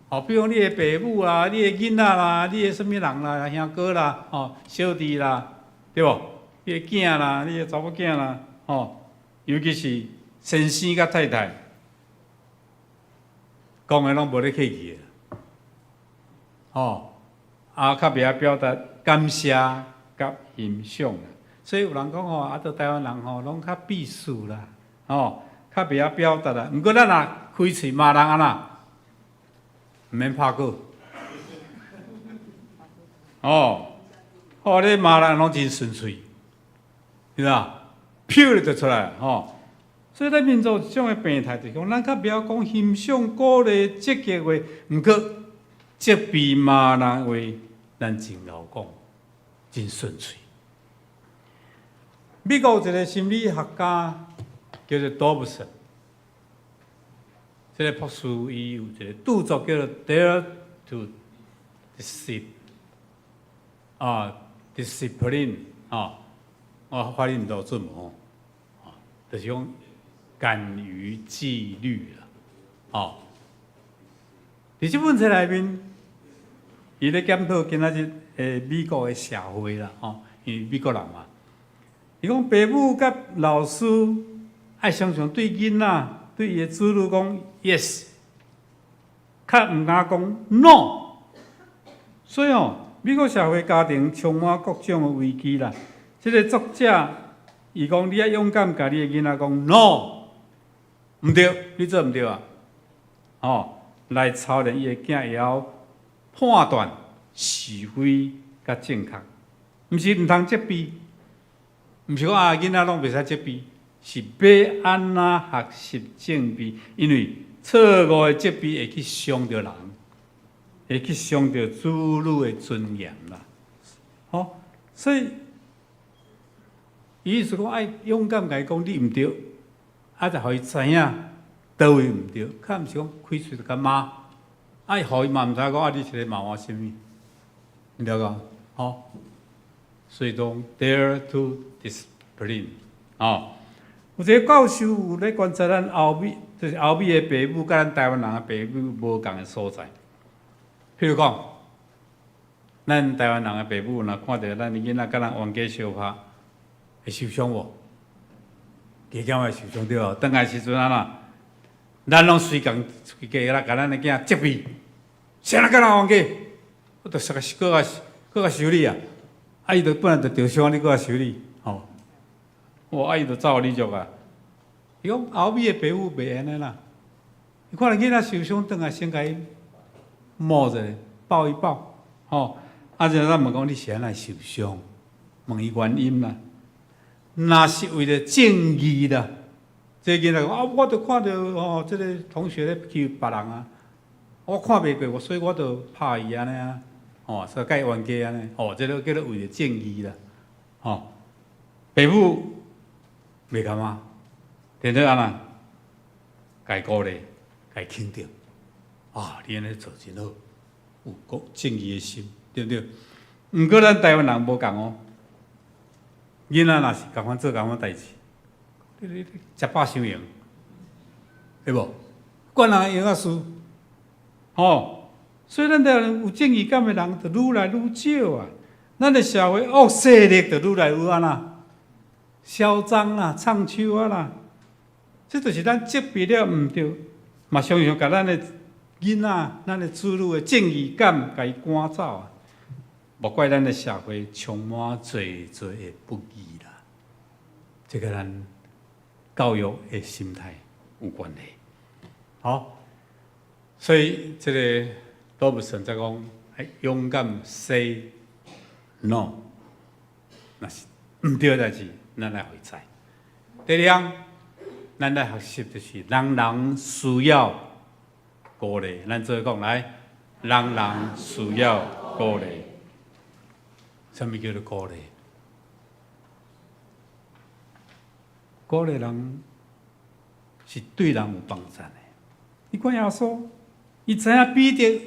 吼，比如講你的爸母啦，你的囡仔啦，你的啥物人啦，兄哥啦，吼，小弟啦，對無？你的囝啦，你的查某囝啦，吼，尤其是先生佮太太，講話攏無咧客氣的，吼，啊，較袂曉表達感謝佮欣賞。所以有人講吼，啊，佇台灣人吼，攏較避暑啦，吼，較袂曉表達啦。毋過咱若開喙罵人按怎？毋免拍鼓。哦，哦，你罵人攏真順喙，你知影？飄就出來吼。所以咱民族這種的病態，就是講咱較袂曉講欣賞、鼓勵、積極話，毋過責備罵人話，咱真𠢕講，真順喙。美國有一個心理學家叫做多布森，這個博士伊有一個著作叫做《Dare to Discipline》啊，Discipline 啊，我發音毋準無吼，就是講敢於紀律啦，吼。佇這本冊內面，伊咧檢討今仔日的美國的社會啦，吼，因為美國人嘛。伊講爸母佮老師愛常常對囡仔、對伊的子女講 yes，較毋敢講 no。所以吼，美國社會家庭充滿各種的危機啦。這個作者伊講，你愛勇敢共你的囡仔講 no，毋對，你做毋對啊！吼，來操練伊的囝會曉判斷是非佮正確，毋是毋通責備。毋是講啊，囡仔攏袂使責備，是欲按怎學習責備？因為錯誤的責備會去傷著人，會去傷著子女的尊嚴啦。吼，所以伊意思講愛勇敢共伊講你毋對，啊，就予伊知影佗位毋對，較毋是講開喙就共罵，啊，予伊嘛毋知講啊，你是咧罵我啥物？你了解？吼，所以講 dare to discipline，吼，有一個教授有咧觀察咱歐美，就是歐美的爸母佮咱台灣人的爸母無仝的所在。譬如講，咱台灣人的爸母若看著咱的囡仔佮人冤家相拍，會受傷無？加減會受傷對無？轉來時陣按怎？咱攏隨共隨家來共咱的囝責備，誰人佮人冤家？我著說個閣較閣較修理啊！啊，伊著本來就著傷，你閣較修理，吼！哇，啊，伊著走予你足啊！伊講歐美的爸母袂按呢啦，伊看著囡仔受傷，轉來先共伊摸一下，抱一抱，吼！啊，就咱問講你是按怎受傷？問伊原因啦。若是為著正義啦，這個囡仔講啊，我著看著吼，這個同學咧欺負別人啊，我看袂過，所以我就拍伊按呢啊，吼，所以共伊冤家按呢，吼，這個叫做為著正義啦，吼，爸母袂感覺，定定按怎？共伊鼓勵，共伊肯定，啊，你按呢做真好，有國正義的心，對毋對？毋過咱台灣人無仝哦，囡仔若是仝款做仝款代誌，你你你食飽傷閒，對無？管人閒仔事，吼，所以咱台灣人有正義感的人，就愈來愈少啊。咱的社會惡勢力就愈來愈按怎？囂張啦，唱秋仔啦，這就是咱責備了毋對，嘛常常共咱的囡囡仔，咱的子女的正義感，共伊趕走啊！莫怪咱的社會充滿濟濟的不義啦。這個咱教育的心態有關係。好，所以這個羅伯森才講，勇敢 say no，若是毋對的代誌，咱來予伊知。第二項，咱來學習就是人人需要鼓勵，咱做伙講來，人人需要鼓勵。啥物叫做鼓勵？鼓勵人是對人有幫助的。你看耶穌，伊知影彼得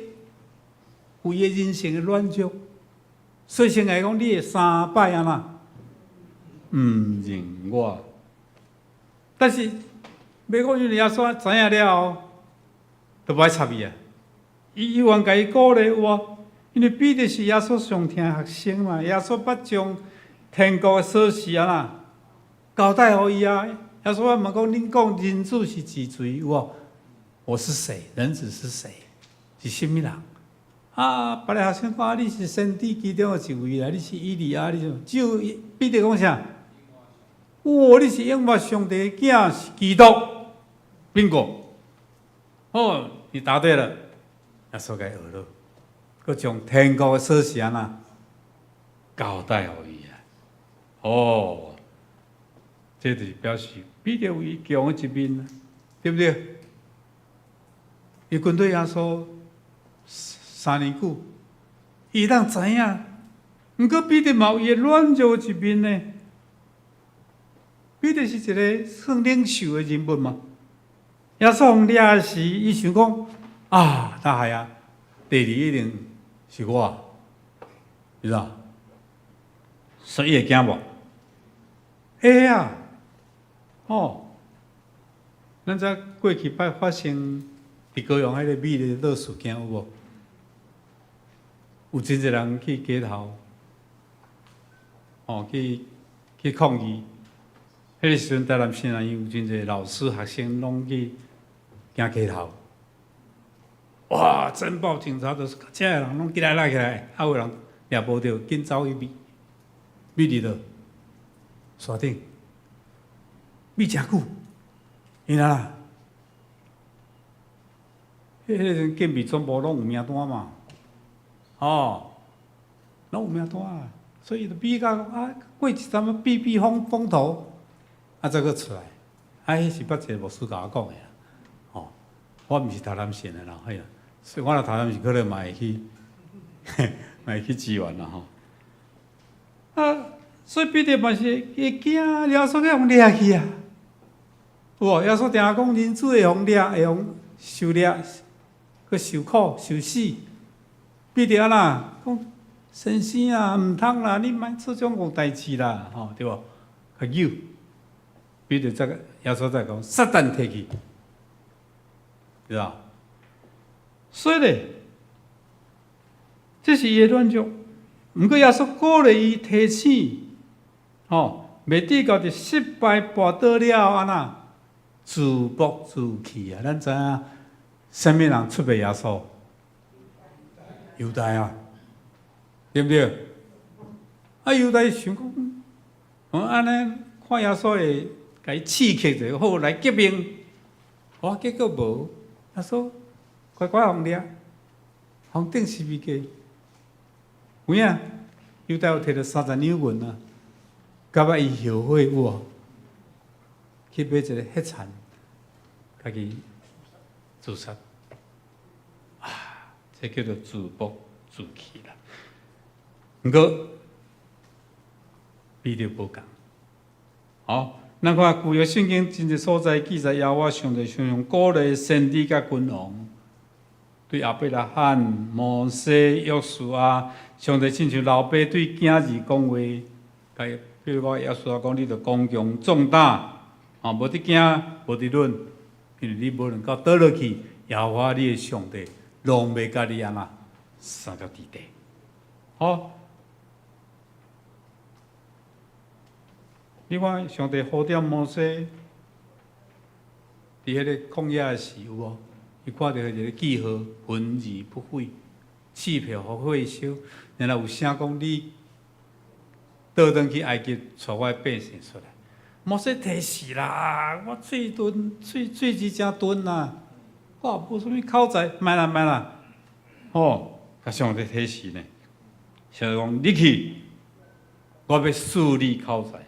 有伊的人性的軟弱，所以先來講，你會三擺按怎毋認我。但是，欲講因為耶穌知影了後，就無愛插伊啊。伊猶原共伊鼓勵有無？因為彼得是耶穌上疼的學生嘛，耶穌捌將天國的鎖匙按怎交代予伊啊。耶穌嘛講，恁講人子是幾誰有無？我是誰？人子是誰？是啥物人？啊，別个學生講啊，你是先知其中的一位啦，你是以利亞，你是只有彼得講啥？哦，你是永活上帝的囝，是基督。Bingo！哦，你答對了。耶穌共伊學了，閣將天國的鎖匙按怎交代予伊啊？哦，這就是表示彼得有伊強的一面，對不對？伊跟隨耶穌3年久，伊當知影，毋過彼得嘛有伊的軟弱一面呢。彼得是一個算領袖的人物嘛。耶穌予掠的時，伊想講啊，大海啊，第二一定是我，你知影？所以伊會驚無？會啊！哦，咱知過去擺發生佇高雄彼個美麗島事件有無？有真濟人去街頭，哦，去抗議。彼個時陣，台南市內有真濟老師、學生攏去行街頭。哇！偵報警察就是遮个人攏起來拉起來，啊有人掠無著，緊走去避，避佇佗？山頂，避誠久，因按怎？彼個陣警備總部攏有名單嘛，哦，攏有名單啊，所以就避到啊，過一陣仔避避風風頭，啊，才閣出來。啊，彼是捌一個牧師共我講的啦，哦，我毋是台南縣的啦，嘿啦，所以我若台南市可能嘛會去，嘛會去支援啦吼。啊，所以彼得嘛是會驚，耶穌去予掠去啊。有無？耶穌定定講，人子會予掠，會予受掠，閣受苦、受死。彼得按怎講？先生啊，毋通啦，你莫做這種戇代誌啦，吼，對無？較扭。彼得才耶穌才講，撒旦退去，對吧？所以咧，這是伊的軟弱。毋過耶穌鼓勵伊提醒，吼，袂至到佇失敗跋倒了後，按怎自暴自棄啊？咱知影，啥物人出賣耶穌？猶大啊，對毋對？啊，猶大想講，我按呢看耶穌會共伊刺激者，好來革命。哇，結果無，耶穌乖乖予掠，予釘十字架。有影，猶大有提著30兩銀啊，到尾伊後悔有無？去買一个血田，家己自殺。啊，這叫做自暴自棄啦。毋過，彼得無仝。好，咱看舊約聖經真濟所在記載，耶和華上帝常常鼓勵先知佮君王，對亞伯拉罕、摩西、約書亞，上帝親像老爸對囝兒講話，共比如講約書亞講，你著剛強壯膽，啊，無得驚，無得忍，因為你無論到佗落去，耶和華你的上帝攏欲共你按怎三角地帶，好。你看，上帝呼召摩西，佇彼个曠野的時有無？伊看著一个記號，魂而不毀，四皮予火燒，然後有聲講你倒轉去埃及，帶我的百姓出來。摩西提示啦，我喙鈍，喙喙舌誠鈍啦，我也無啥物口才，莫啦莫啦，吼，共上帝提示呢。上帝講你去，我欲賜你口才，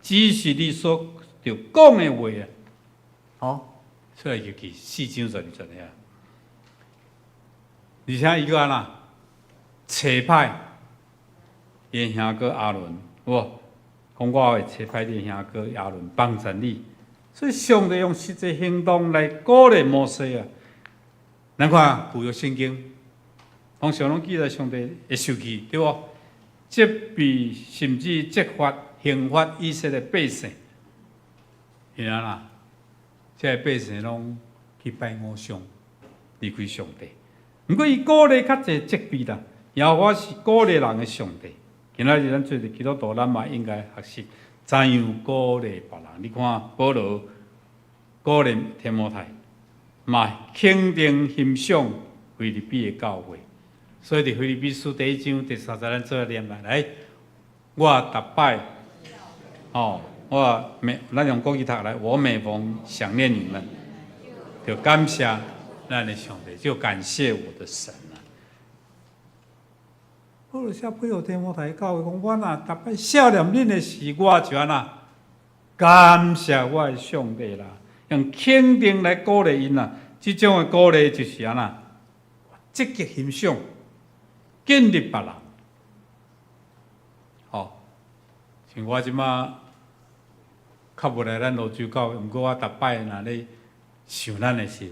只是你所著講的話啊，吼，出埃及記四章十二節遐。而且伊閣按怎？差派伊兄哥亞倫，有無？講我會差派你兄哥亞倫幫贊你，所以上帝用實際行動來鼓勵摩西啊。咱看舊約聖經，通常攏記載上帝會受氣，對無？責備甚至責罰、刑罰以色列百姓，因按怎？這个百姓攏去拜偶像，離開上帝。毋過伊鼓勵較濟責備啦，耶和華是鼓勵人的上帝。今仔日咱做基督徒，咱嘛應該學習怎樣鼓勵別人。你看保羅鼓勵提摩太，嘛肯定欣賞腓立比的教會。所以佇腓立比書第一章第三節，咱做伙念來。來，我逐擺，哦，我每咱用國語讀來，我每逢想念你們，就感謝咱的上帝，就感謝我的神啊。保羅寫批予提摩太教會講，我若逐擺想念恁的時，我就按怎感謝我的上帝啦，用肯定來鼓勵𪜶啦。這種的鼓勵就是按怎積極欣賞、建立別人。吼，像我這馬較無來咱蘆洲教會，毋過我逐擺若咧想咱的時，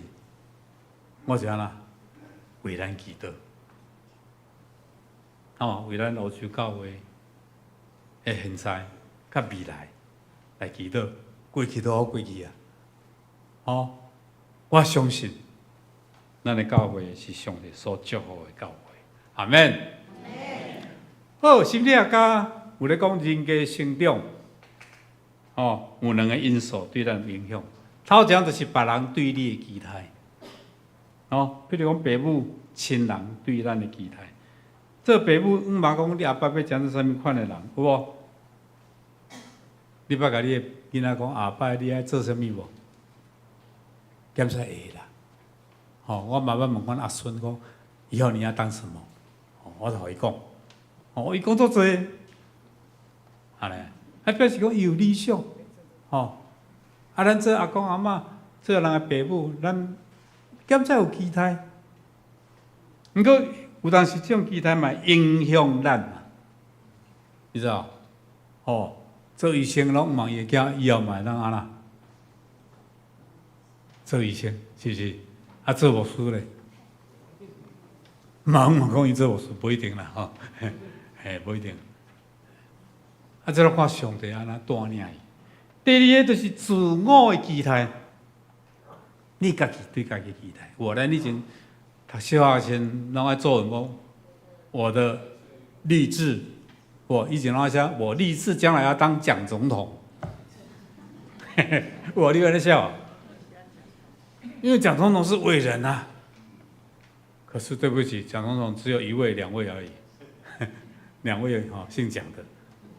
我就按怎為咱祈禱。吼，為咱蘆洲教會的現在佮未來來祈禱，過去都好過去啊！吼，我相信咱的教會是上帝所祝福的教會。阿門。好，心理學家有咧講人格成長，吼，有兩個因素對咱有影響。頭一項就是別人對你的期待，吼，比如講爸母、親人對咱的期待。做爸母，毋捌講你後擺欲成做啥物款的人，有無？你捌共你的囡仔講後擺你愛做啥物無？檢查會啦。吼，我嘛捌問阮阿孫講，以後你要當什麼？我就予伊講，哦，伊講足濟，按呢，啊表示講伊有理想，吼。啊，咱做阿公阿嬤，做人的爸母，咱檢查有期待，毋過有當時這種期待嘛影響咱嘛，你知無？吼，做醫生攏望伊的囝以後嘛會當按怎？做醫生是毋是？啊，做牧師咧？嘛嘛講伊做牧師，無一定啦，吼，嘿，無一定。啊，這攏看上帝按怎帶領伊。第二个就是自我的期待，你家己對家己期待。有咱以前讀小學時攏愛作文講，我的立志，我以前攏愛寫，我立志將來要當蔣總統。我你按呢寫，因為蔣總統是偉人啊。可是對不起，蔣總統只有一位、兩位而已，兩位吼姓蔣的，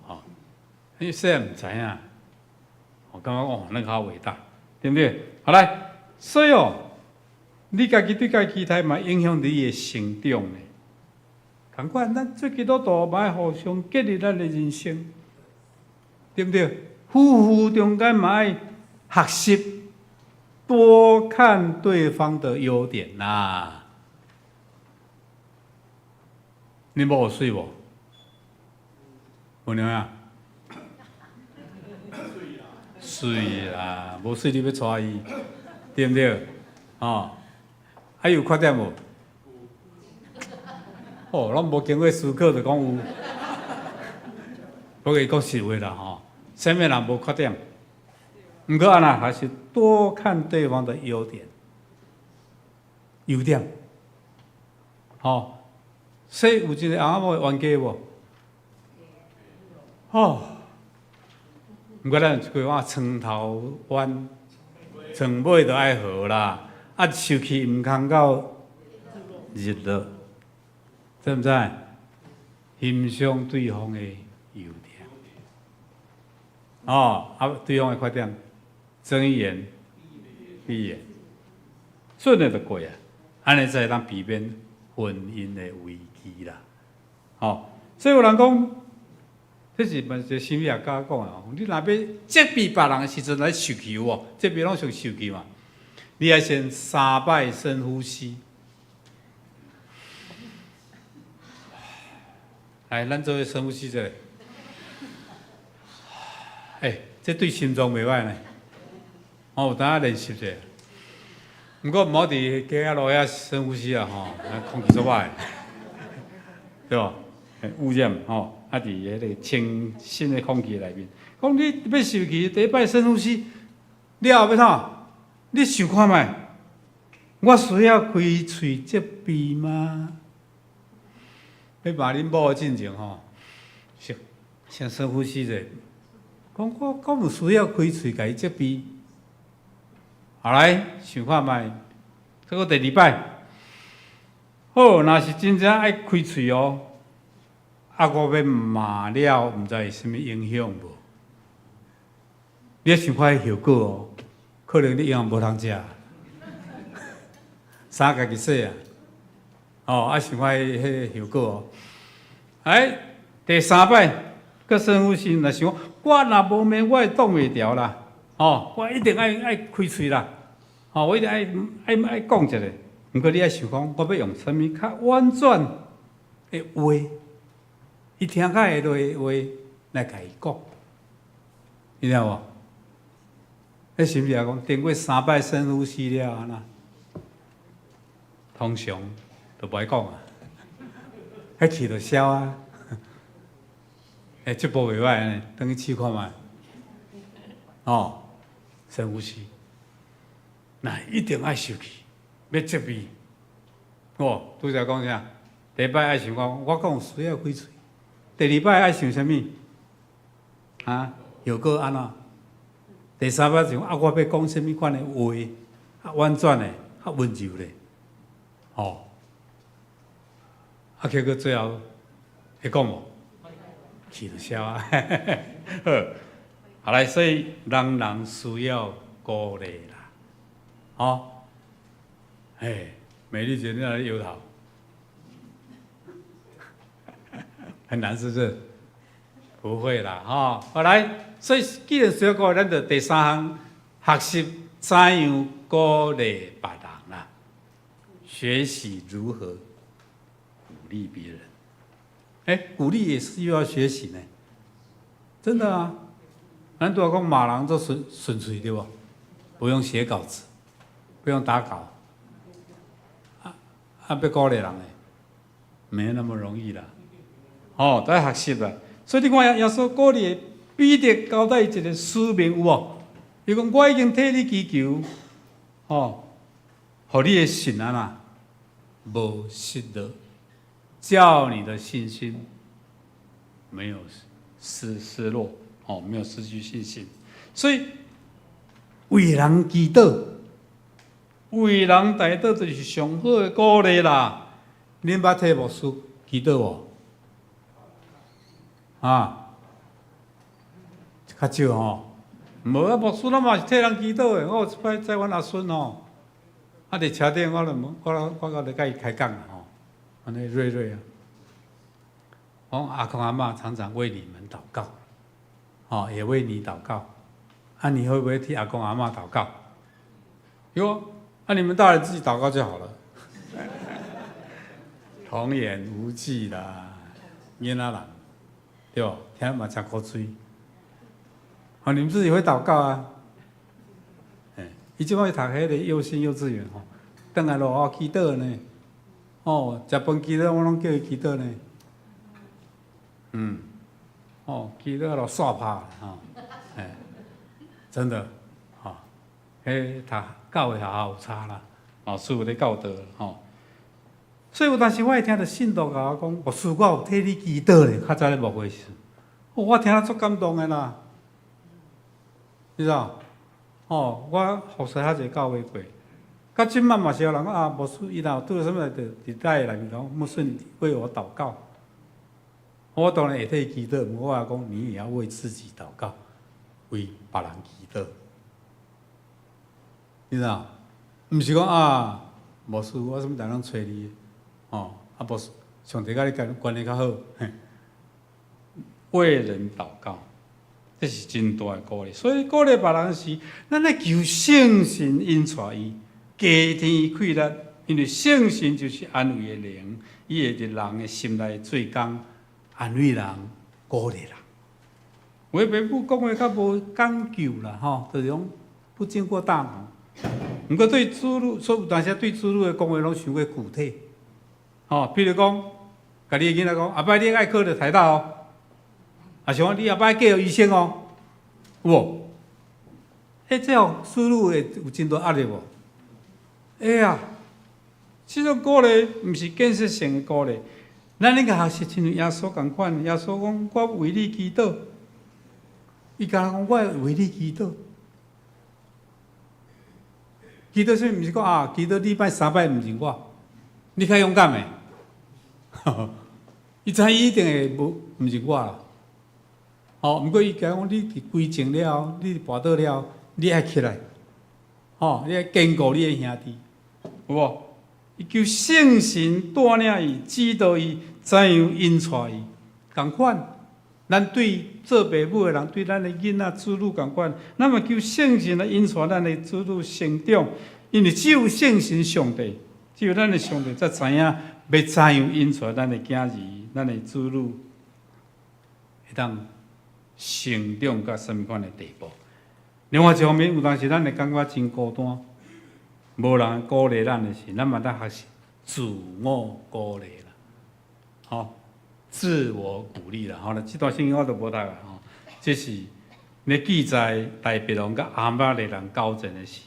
吼，因為細漢毋知影，我感覺哦，那個好偉大，對不對？好來，所以哦，你家己對家己期待嘛，影響你的成長呢。仝款，咱做基督徒嘛愛互相建立咱的人生，對不對？夫婦中間嘛愛學習多看對方的優點吶。你某有媠無？有娘啊？媠啦，無媠你欲娶伊，對毋對？吼，啊有缺點無？哦，攏無經過思考就講有，不過伊講實話啦吼，啥物人無缺點？毋過按怎還是多看對方的優點，優點，吼。所以有一個翁仔某會冤家無？吼，毋過咱有一句話，床頭冤，床尾就愛和啦。啊，受氣毋通到日落，知毋知？欣賞對方的優點。哦，啊，對方的缺點，睜一眼閉一眼，順的就過啊，按呢才會當避免婚姻的危機啦。哦，所以有人講，這是嘛一個心理學家講的哦。你若欲責備別人的時陣來受氣有無？責備攏屬受氣嘛。你愛先三擺深呼吸。來，咱做伙深呼吸一下。欸，這對心臟袂䆀呢。哦，有當練習者。毋過毋好佇街仔路遐深呼吸啊，吼，空氣足歹，對無？污染吼，啊，佇彼个清新的空氣內面。講你欲受氣，第一擺深呼吸，了後欲創？你想看覓？我需要開喙責備嗎？欲罵恁某的進前吼，先先深呼吸者。講我敢有需要開喙共伊責備？後來想看覓？這個第二擺，好，若是真正愛開喙哦，啊，我欲罵了，毋知會啥物影響無？你愛想看彼效果哦，可能你永遠無通食，衫家己洗啊，哦，啊想看彼個效果哦。哎，第三擺，閣深呼吸，若想我若無罵，我會擋袂牢啦，哦，我一定愛愛開喙啦，哦，我一定愛愛愛講一下。毋過你愛想講，我欲用啥物較婉轉的話，伊聽較會落的話來共伊講，你聽無？彼是毋是也講經過三擺深呼吸了按怎？通常都無愛講啊，彼氣就消啊。欸，這步袂䆀呢，轉去試看覓。哦，深呼吸，那一定愛受氣，欲責備。哦，拄才講啥？第一擺愛想講，我講有需要開喙。第二擺愛想啥物？啊，效果按怎？第三擺想啊，我欲講啥物款的話，較婉轉的，較溫柔的，吼。啊，結果最後會講無？氣就消啊！好，後來所以人人需要鼓勵啦，吼。嘿，美麗姐你來搖頭，很難是不是？不會啦，吼。後來，所以既然需要鼓勵，咱就第三項學習怎樣鼓勵別人啦，學習如何鼓勵別人。欸，鼓勵也是需要學習呢，真的啊。咱拄仔講罵人做順順喙對無？不用寫稿子，不用打稿。啊啊，欲鼓勵人呢，沒那麼容易啦。哦，都愛學習啦。所以你看耶穌鼓勵彼得交代一個使命有無？伊講我已經替你祈求，哦，予你的信按怎，無失落，叫你的信心沒有失落，哦，沒有失去信心。所以為人祈禱，為人代禱，就是上好的鼓勵啦。恁捌替牧師祈禱無？啊，較少吼。無啊，牧師咱嘛是替人祈禱的。我有一擺載阮阿孫吼，啊，佇車頂我就問，我我我咧共伊開講吼，按呢瑞瑞啊，我講阿公阿嬤常常為你們禱告，哦，也為你禱告。啊，你會不會替阿公阿嬤禱告？喲，啊，你們大人自己禱告就好了。童言無忌啦，囡仔人，對無？聽嘛誠古錐。哦，你們自己會禱告啊？欸，伊這擺讀彼个幼心幼稚園吼，轉來路口祈禱呢。哦，食飯祈禱，我攏叫伊祈禱呢。嗯，哦，祈禱落煞拍吼，欸，真的，吼，彼讀教會學校有差啦，老師有咧教導吼。所以有當時我會聽著信徒共我講，牧師，我有替你祈禱咧，較早咧牧會時，哦，我聽了足感動的啦。你知道？哦，我服侍遐濟教會過，到這擺嘛是有人講啊，牧師伊若有拄著啥物代，就佇內內面講，牧師你為我禱告。我當然會替伊祈禱，我也講你也要為自己禱告，為別人祈禱。你知影？毋是講啊，牧師我啥物代攏揣你，哦，啊牧師，上帝佮你關關係較好，嘿。為人禱告，這是真大的鼓勵。所以鼓勵別人時，咱愛求聖神引帶伊，加添伊氣力，因為聖神就是安慰的靈，伊會佇人的心內做工，安慰人、鼓勵人。有的爸母講話較無講究啦，吼，就是講不經過大腦。毋過對子女，所以有當時對子女的講話攏傷過具體。吼，比如講，共你的囡仔講，後擺你愛考著台大哦，抑是講你後擺嫁予醫生哦，有無？欸，這予子女會有真大壓力無？會啊，這種鼓勵毋是建設性的鼓勵。咱應該學習親像耶穌仝款，耶穌講我為你祈禱，伊敢若講我會為你祈禱。祈禱啥物？毋是講啊，祈禱禮拜三擺毋認我，你較勇敢的。伊知伊一定會無毋認我啦。吼，毋過伊講你佇歸正了後，你跋倒了後，你愛起來，吼，你愛堅固你的兄弟，有無？伊求聖神帶領伊，指導伊，怎樣引帶伊，仝款。咱對做爸母的人，對咱的囡仔子女仝款，咱嘛求聖神來引帶咱的子女成長，因為只有聖神上帝，只有咱的上帝才知影欲怎樣引帶咱的囝兒、咱的子女，會當成長到啥物款的地步。另外一方面，有當時咱會感覺真孤單，無人鼓勵咱的時，咱嘛當學習自我鼓勵啦，吼。自我鼓勵啦，吼！這段聖經我都無讀啦，吼。這是咧記載大衛王佮亞瑪力人交戰的事。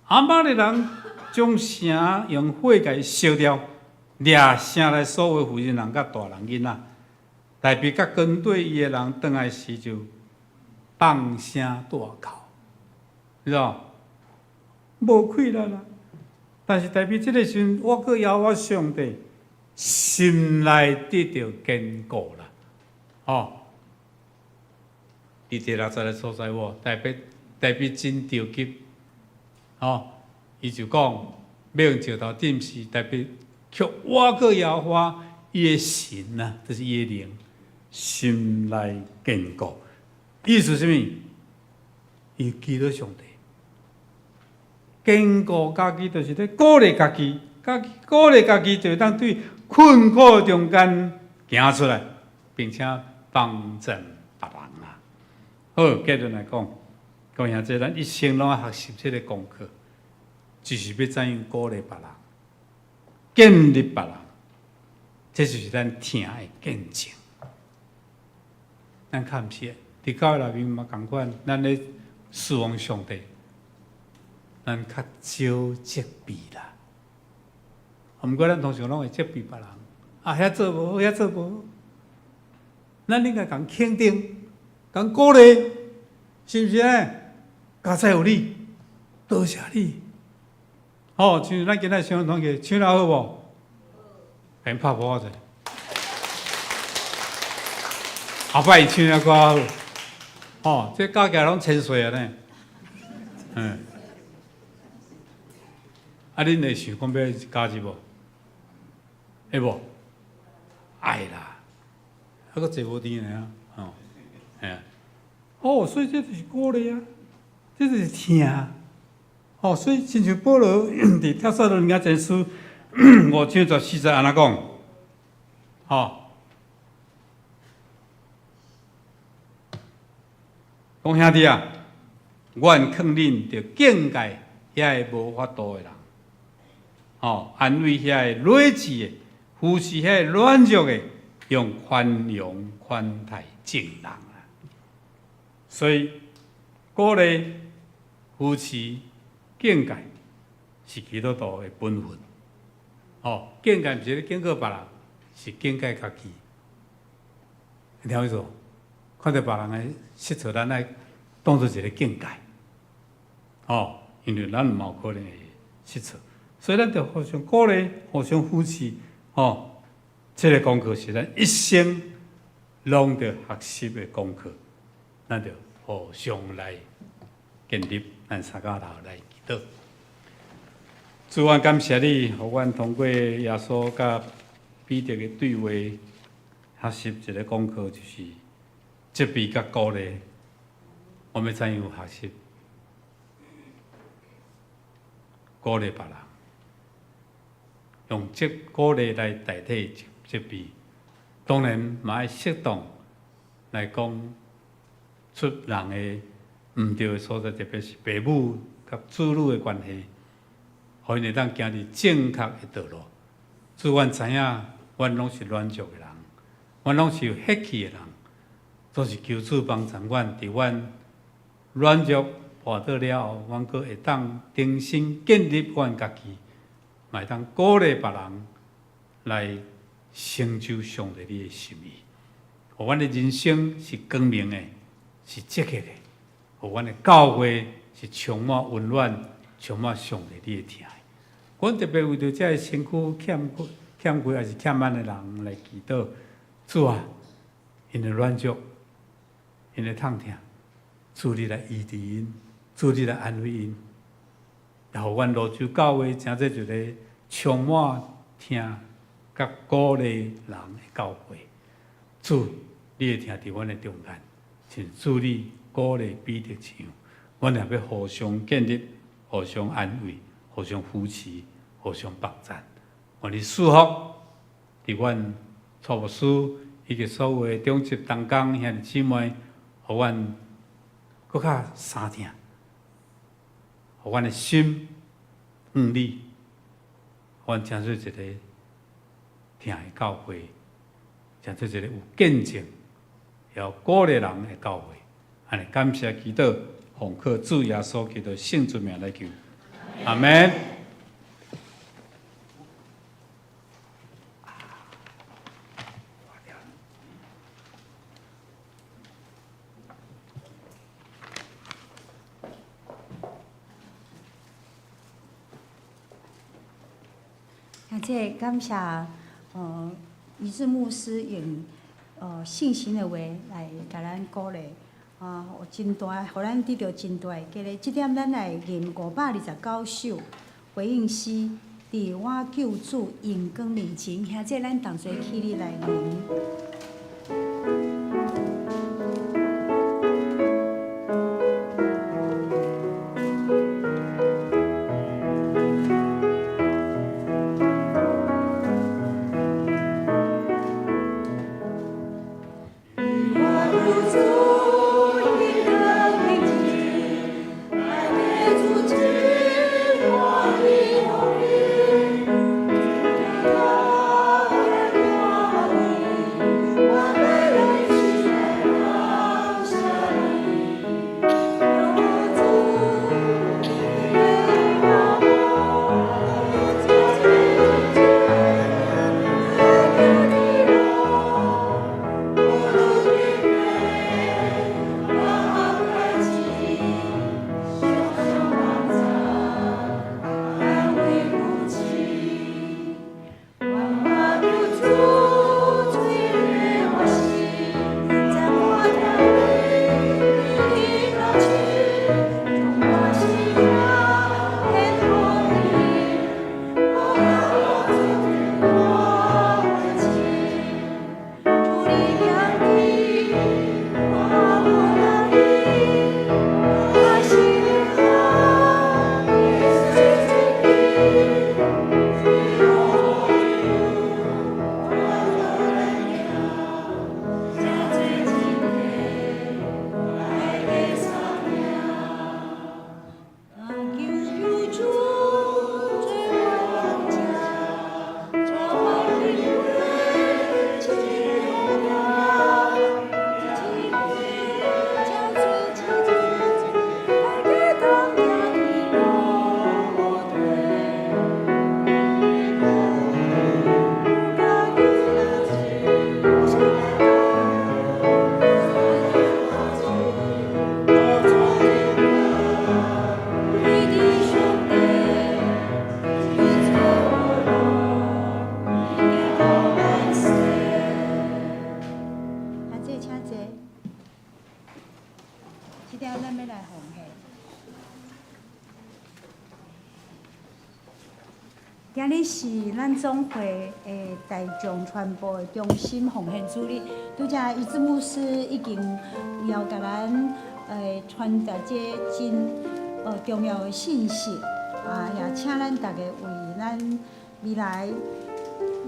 亞瑪力人將城用火共伊燒掉，掠城內所有婦人佮大人囡仔。大衛佮跟隨伊的人轉來時就放聲大哭，你知無？無氣力啦。但是大衛這個時陣，我閣耶和華上帝。心內得著堅固啦，吼！佇第六節的所在無，大衛大衛真著急，吼！伊就講欲用石頭擲死，大衛卻倚靠耶和華伊的神啊，就是伊的靈，心內堅固。意思啥物？伊祈禱上帝，堅固家己，就是咧鼓勵家己，家己鼓勵家己，就會當對困苦中間行出來，並且幫助別人啊。好，結論來講，講兄弟，咱一生攏愛學習這个功課，就是欲怎樣鼓勵別人，建立別人，這就是咱疼的見證。咱較毋是，佇教會內面嘛仝款，咱咧侍奉上帝，咱較少責備啦。毋過咱通常攏會責備別人，啊，遐做無好，遐做無好。咱應該共肯定，共鼓勵，是毋是呢？佳哉有你，多謝你。好，像咱今仔雙團契唱得好無？共𪜶拍鼓仔者。後擺伊唱得閣較好，吼，這加起來攏千歲啊呢。嗯。啊，恁會想講欲加入無？會無？愛啦，啊，閣坐無甜呢，吼，嘿啊。哦，所以這就是鼓勵啊，這就是疼。哦，所以親像保羅佇帖撒羅尼迦前書五章十四節按呢講，吼，講兄弟啊，阮勸恁著警戒遐个無法度的人，吼，安慰遐个弱智的，扶持遐个軟弱的，用寬容款待眾人啊。所以鼓勵、扶持、警戒是基督徒的本分。吼，警戒毋是咧警告別人，是警戒家己。你聽有意思無？看著別人的失錯，咱愛當做一个警戒。吼，因為咱嘛有可能會失措。所以咱著互相鼓勵，互相扶持，吼。這个功課是咱一生攏著學習的功課，咱著互相來建立，咱三跤頭來祈禱。主啊，感謝你，予阮通過耶穌佮彼得的對話，學習一个功課，就是責備佮鼓勵。我欲怎樣學習鼓勵別人，用這鼓勵來代替責備。當然嘛愛適當來講出人的毋對的所在，特別是爸母佮子女的關係，予𪜶會當行佇正確的道路。主，阮知影，阮攏是軟弱的人，阮攏是有血氣的人，總是求主幫助阮，佇阮軟弱跋倒了後，阮閣會當重新建立阮家己，嘛會當鼓勵別人來成就上帝你的心意。予阮的人生是光明的，是積極的，予阮的教會是充滿溫暖、充滿上帝你的疼。阮特別為著這个身軀欠欠缺，抑是欠挽的人來祈禱，主啊，𪜶的軟弱，𪜶的痛疼，主你來醫治𪜶，主你來安慰𪜶，也予阮蘆洲教會成做一个充滿疼佮鼓勵人的教會。主，你的疼佇阮的中間，像主你鼓勵彼得一樣，阮也欲互相建立、互相安慰、互相扶持、互相幫贊。願你賜福佇阮蔡牧師以及所有的長執同工兄弟姊妹，予阮閣較相疼，予阮的心向你，予阮成做一个疼的教會，成做一個有見證、會鼓勵人的教會。按呢感謝祈禱，奉靠主耶穌基督聖尊名來求，阿們。啊，這個感謝一志牧師用信心的話來共咱鼓勵，啊，有真大，予咱得著真大的激勵。這點咱來吟529首回應詩，佇我救主榮光面前，兄弟咱同齊起立來吟。我弟請坐。這下咱欲來奉獻。今日是咱總會的大眾傳播的中心奉獻主日，拄才伊子牧師已經有共咱傳達這真重要的信息，啊，也請咱逐家為咱未來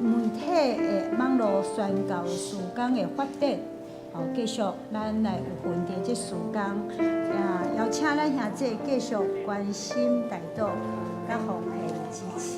媒體的網路宣教事工的發展，哦，繼續咱來有份佇這事工，也邀請咱兄弟繼續關心代禱，佮奉獻支持。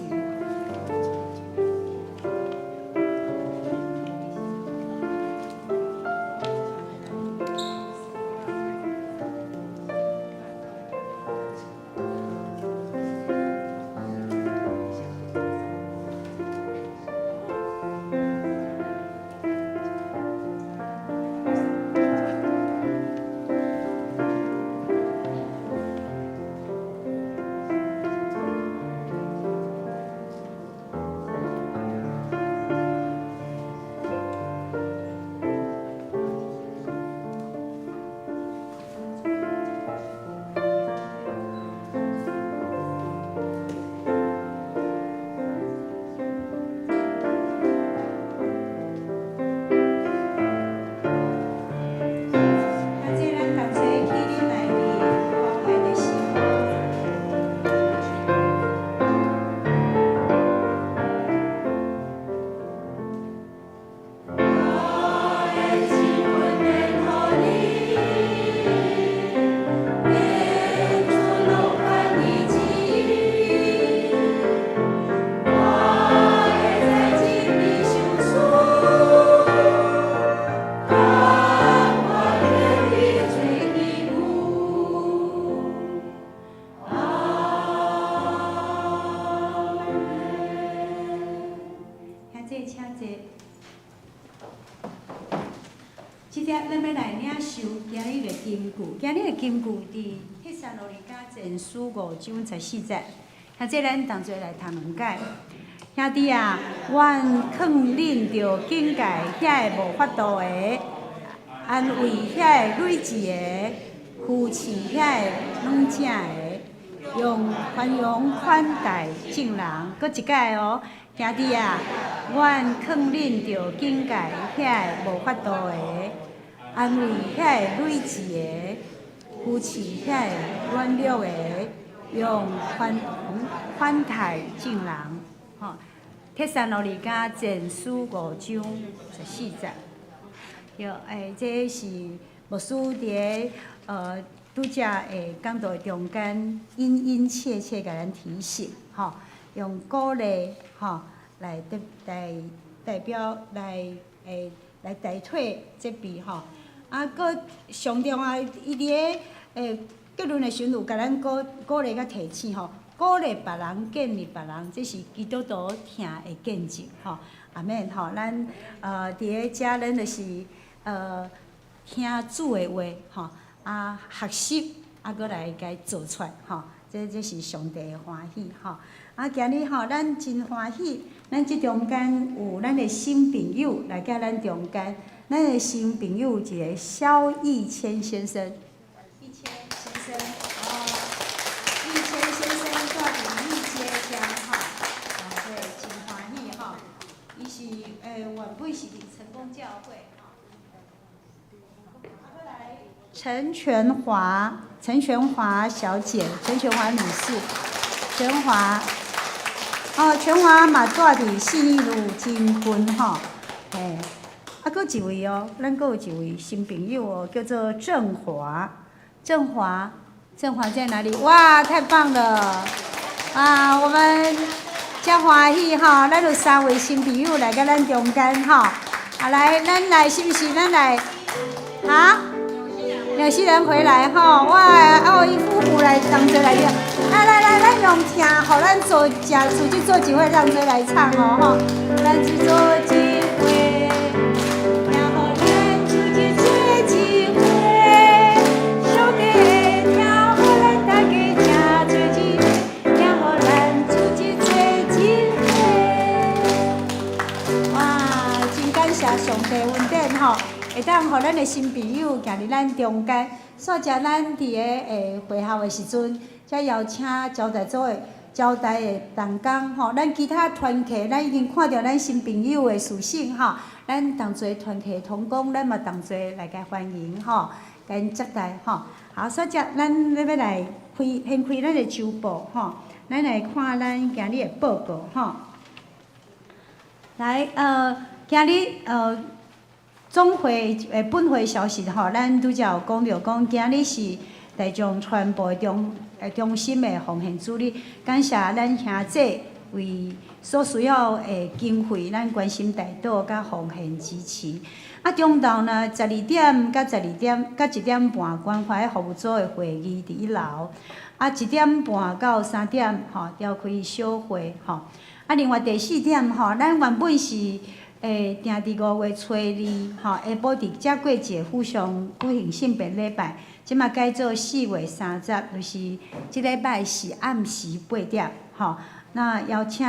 兄弟，請坐。這下咱欲來領受今日的金句，今日的金句佇帖撒羅尼迦前書五章十四節。兄弟，咱同齊來讀兩擺。兄弟啊，阮勸恁著警戒遐个無法度的，安慰遐个累志的，扶持遐个軟正的，用寬容款待眾人。閣一擺哦，兄弟啊，阮勸恁著警戒遐个無法度的，安慰遐个累志的，扶持遐个軟弱的，用寬容款待眾人。吼，帖撒羅尼迦前書五章十四節。對，這是牧師佇咧拄才的講道中間，殷殷切切共咱提醒，吼，用鼓勵，吼，來代代表來來代替責備，吼。啊，閣上重要，伊佇咧結論的時陣有共咱鼓鼓勵佮提醒，吼，鼓勵別人，建立別人，這是基督徒疼的見證，吼。阿們，吼，咱佇咧遮，咱就是聽主的話，吼，啊學習，啊閣來共做出來，吼，這這是上帝的歡喜，吼。啊，今日吼，咱真歡喜，咱這中間有咱的新朋友來佮咱中間，咱的新朋友一个蕭逸謙先生。逸謙先生，哦，逸謙先生住佇玉街鄉，吼，哦，對，真歡喜吼。伊是原本是佇成功教會，吼。啊，閣來陳全華，陳全華小姐，陳全華女士，全華，哦，全華嘛住佇信義路真近吼，嘿，啊，閣一位哦，咱閣有一位新朋友哦，叫做鄭華，鄭華，鄭華在哪裡？哇，太棒了！啊，我們真歡喜吼，咱有三位新朋友來佮咱中間吼，啊來，咱來是毋是？咱來，哈？紐西蘭回來吼，哇！哦，伊夫婦來同齊來了，來來來，咱用聽，予咱做食，出去做一伙，同齊來唱哦吼，咱去做一伙，聽予咱出去做一伙，上帝聽予咱大家吃做一伙，聽予咱出去做一伙。哇！真感謝上帝恩典吼，會當。當予咱的新朋友行佇咱中間。煞才咱佇个會後的時陣，才邀請招待組的招待的同工吼，咱其他團契，咱已經看著咱新朋友的屬性吼，咱同齊團契同工，咱嘛同齊來共歡迎吼，共𪜶接待吼。好，煞才咱欲來開掀開咱的週報吼，咱來看咱今日的報告吼。來，今日總會本會消息吼，咱拄才有講著講，今日是大眾傳播中心的奉獻主日，感謝咱兄姊為所需要的經費，咱關心代禱佮奉獻支持。啊，中晝呢，12點佮12點佮1點半關懷服務組的會議佇1樓，啊，1點半到3點吼，召開小會吼。啊，另外第四點吼，咱原本是定佇5月初2，吼，下晡佇遮過節府上舉行聖別禮拜，這馬改做4月30，就是這禮拜是暗時8點，吼。那邀請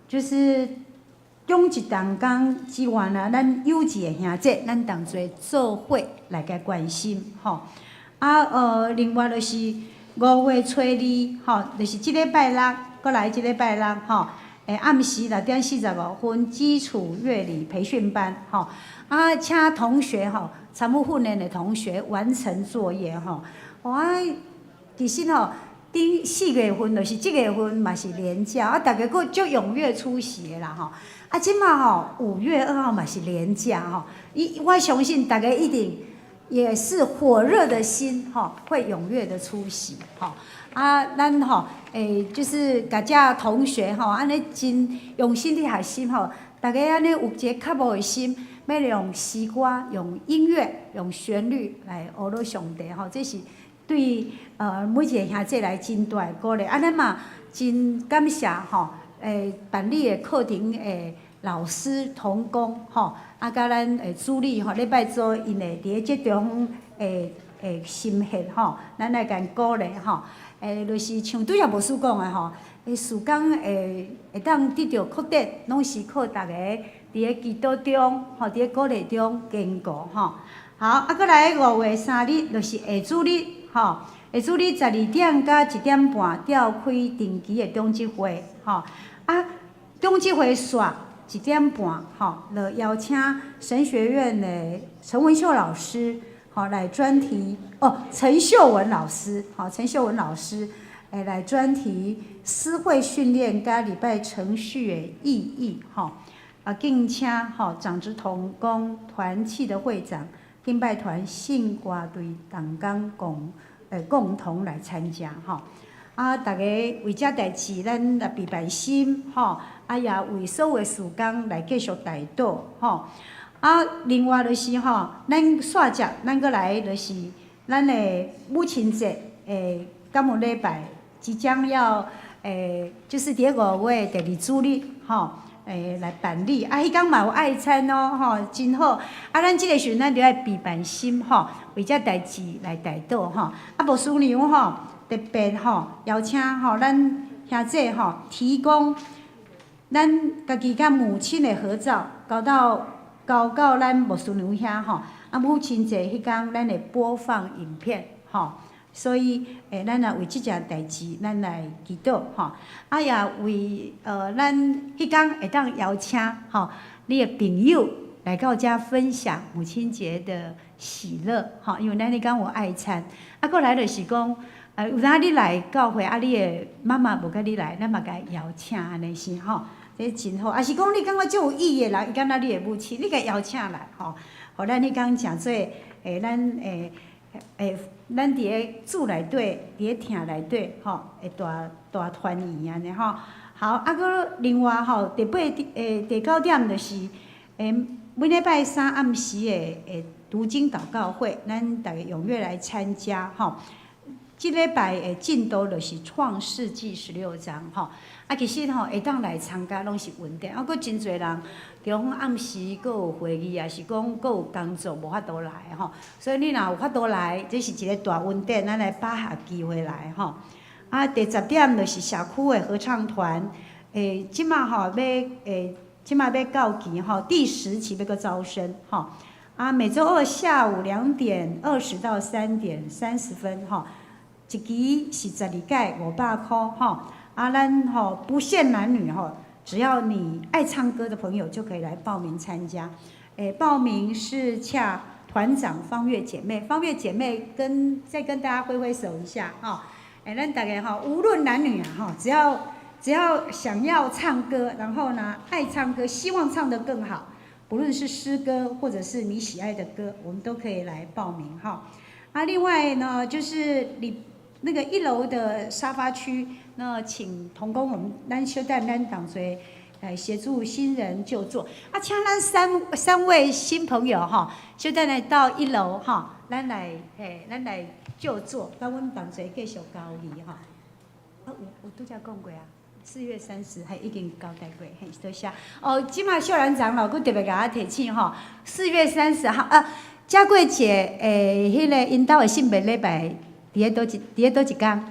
就是長執同工之外呢，咱幼稚的兄姊，咱同齊做伙來共關心，吼。啊，另外就是5月初2，吼，就是這禮拜六，閣來這禮拜六，吼。暗時6點45分，基礎樂理培訓班，吼，啊，請同學吼，參與訓練的同學完成作業，吼。我其實吼，佇4月份就是這月份嘛是連假，啊，逐家閣足踴躍出席的啦，吼。啊，這馬吼5月2號嘛是連假，吼，我相信逐家一定也是火熱的心，吼，會踴躍的出席，吼。啊，咱吼，就是共遮同學吼，按呢真用心咧學習吼，逐家按呢有一個渴慕的心，欲用詩歌、用音樂、用旋律來呵咾上帝吼，這是對每一個兄姊來真大的鼓勵。啊，咱嘛真感謝吼，辦理的課程的老師同工吼，啊，佮咱主理吼，禮拜組𪜶會佇咧這中的心血吼，咱來共鼓勵吼。就是像拄才牧師講的吼，事工會當得著擴展，攏是靠逐家佇咧祈禱中，吼，佇咧鼓勵中堅固吼。好，啊，閣來5月3日就是下主日，吼，下主日12點佮1點半召開定期的長執會，吼，啊，長執會煞1點半，吼，就邀請神學院的陳文秀老師。好，來專題哦，陳秀文老師，好，陳秀文老師，來專題思會訓練佮禮拜程序的意義，吼，啊，敬請吼長執同工團契的會長、敬拜團聖歌隊同工共同來參加，吼，啊，逐家為這代誌，咱來備辦心，吼，啊，也為所有的事工來繼續代禱，吼。啊，另外就是吼，咱煞接，咱閣來就是咱的母親節的感恩禮拜，即將要就是佇咧5月第2主日吼，來辦理。啊，彼工嘛有愛餐哦，吼，真好。啊，咱這個時陣咱就愛備辦心吼，為這代誌來代禱吼。啊，牧師娘吼特別吼邀請吼咱兄姊吼提供咱家己佮母親的合照，交到咱牧師娘遐吼，啊母親節彼工咱會播放影片吼，所以咱也為這件代誌，咱來祈禱吼，啊也為咱彼工會當邀請吼你的朋友來到遮分享母親節的喜樂吼，因為咱彼工有愛餐，啊閣來就是講，有當你來教會啊，你的媽媽無佮你來，咱嘛共伊邀請按呢是吼。這真好，抑是講你感覺足有意義的人，伊敢若你的母親，你共邀請來吼，予咱彼工誠做咱佇咧主內底，佇咧疼內底吼，會大大團圓按呢吼。好，啊，閣另外吼，第八第9點就是每禮拜三暗時的讀經禱告會，咱逐家踴躍來參加吼。這禮拜的進度就是創世紀16章吼，啊，其實吼會當來參加攏是恩典，啊，閣真濟人中暗時閣有會議，抑是講閣有工作無法度來吼，所以你若有法度來，這是一個大恩典，咱來把握機會來吼。啊，第10點就是社區的合唱團，這馬吼欲，這馬欲到期吼，第10期欲閣招生吼。啊，每週二下午2點20到3點30分吼，一期是12屆500箍吼。啊，咱吼不限男女吼，只要你愛唱歌的朋友就可以來報名參加。報名是洽團長方月姐妹，方月姐妹再跟大家揮揮手一下哈。咱大家吼，無論男女啊哈，只要想要唱歌，然後呢愛唱歌，希望唱得更好，不論是詩歌或者是你喜愛的歌，我們都可以來報名哈。啊，另外呢，就是你那個一樓的沙發區，那請同工我們咱小等咱同齊來協助新人就座。啊，請咱三位新朋友哈，小等來到一樓哈，咱來就座，甲阮同齊繼續交流哈。啊，有拄才講過啊，4月30還已經交代過，嘿，多謝。哦，這馬秀蘭長老閣特別共我提醒吼，4月30號啊，嘉桂姐彼個𪜶兜的聖別禮拜佇咧佗一工？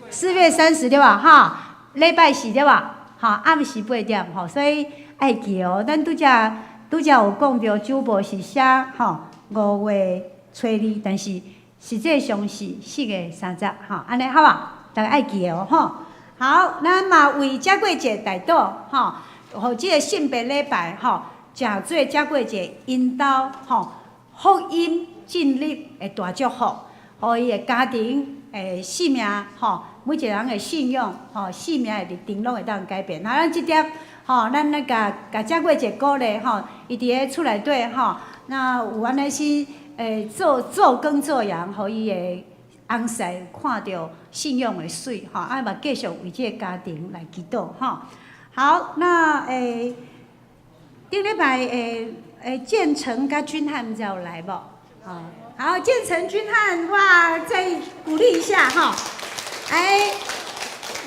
四月三十對吧？哈，禮拜四對吧？哈，暗時8點吼，所以愛記哦。咱拄才有講著，周報是寫吼5月初2，但是實際上是4月30吼，按呢好無？逐家愛記哦吼。好，咱嘛為嘉桂姐代禱吼，予這個聖別禮拜吼，誠做嘉桂姐𪜶兜吼福音進入的大祝福，予伊的家庭的性命吼，每一個人的信仰吼，性命的歷程攏會當改變。那咱這點吼，咱來共共嘉桂姐鼓勵吼，伊佇咧厝內底吼，那有按呢是做做羹做鹽，予伊的翁婿看著信仰的水吼，啊嘛繼續為這個家庭來祈禱吼。好，那頂禮拜建成佮君漢毋知有來無？好，建成君漢，哇，再鼓勵一下哈！哎，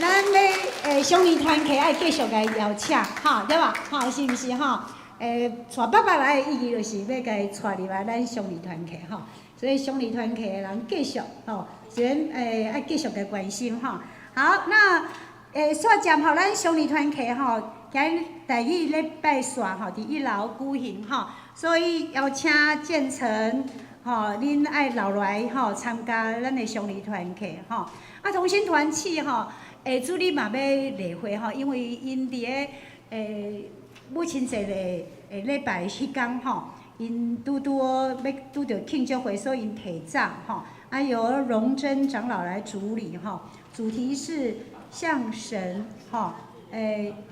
咱咧相宜團契愛繼續共邀請哈，對吧？哈，是毋是哈？帶爸爸來的意義就是欲共伊帶入來咱相宜團契吼，所以相宜團契的人繼續吼，雖然愛繼續共關心吼。好，那煞接吼，咱相宜團契吼，今日台語禮拜四吼，佇一樓舉行吼，所以邀請建成吼，恁愛留來吼參加咱的相宜團契吼。啊，同心團契吼，主日嘛欲例會吼，因為𪜶佇咧母親節的禮拜彼工吼，𪜶拄拄好欲拄著慶祝會，所以𪜶提早吼，啊由榮珍長老來主禮吼，主題是向神吼，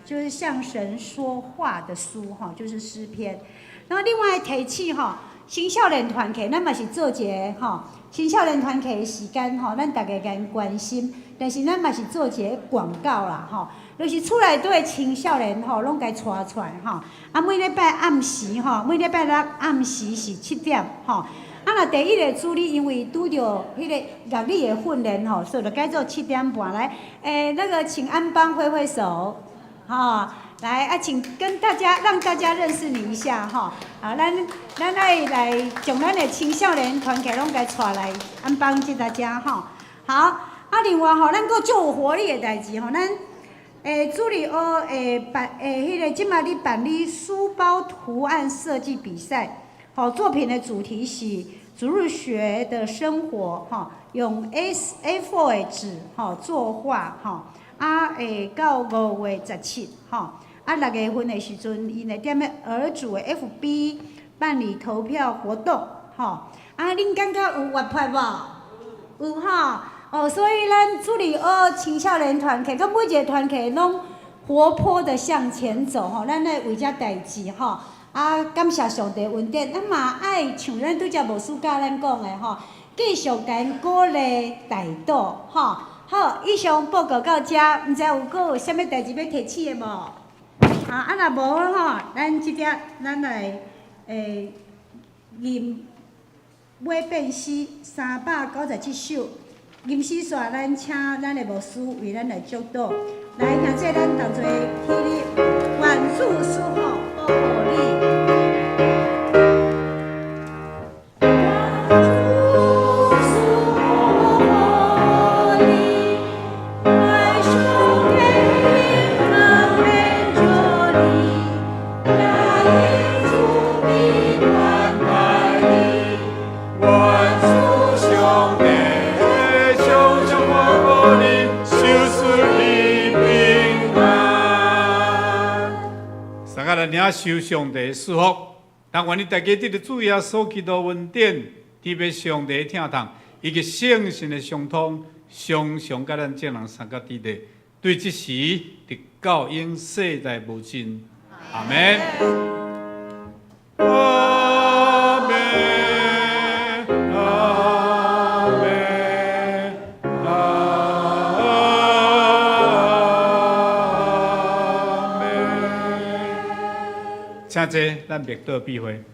就是向神說話的書吼，就是詩篇。然後另外提醒吼，青少年團契，咱嘛是做一个吼，青少年團契的時間吼，咱逐家共關心，但是咱嘛是做一个廣告啦吼，就是厝內底青少年吼，攏共帶出來吼，啊每禮拜暗時吼，每禮拜六暗時是7點吼，啊若第一個主日因為拄著彼個樂理的訓練吼，所以就改做7點半來。那個請安邦揮揮手，吼。來啊，請跟大家讓大家認識你一下吼。啊，咱愛來將咱的青少年團契攏共帶來，安邦這大家吼。好，啊，另外吼，咱閣足有活力的代誌吼，咱主日學辦彼個這馬咧辦理書包圖案設計比賽，好，作品的主題是主日學的生活，吼，用 A4 的紙吼作畫，吼，啊到5月17，吼。啊，6月份的時陣，𪜶會踮咧兒組的 FB 辦理投票活動，吼。啊，恁感覺有活潑無？有吼。哦，所以咱主日學青少年團契，佮每一個團契攏活潑的向前走，吼。咱來為這代誌，吼。啊，感謝上帝恩典，咱嘛愛像咱拄才牧師教咱講的，吼，繼續共𪜶鼓勵代禱，吼。好，以上報告到遮，毋知有閣有啥物代誌欲提醒的無？啊，若無吼，咱這點咱來吟尾變詩397首，吟詩煞咱請咱的牧師為咱來祝禱。來，兄弟，咱同齊起立，願主賜福保護你。願主賜福保護你，願上帝恩免着你，願主庇護。領受上帝的祝福。但願意大家得著主耶穌基督恩典，天父上帝的疼痛，以及聖神的相通，常常佮咱眾人相佮佇咧，對這時直到永世代無盡。阿們。阿們，阿們，阿們。請坐，咱默禱閉會。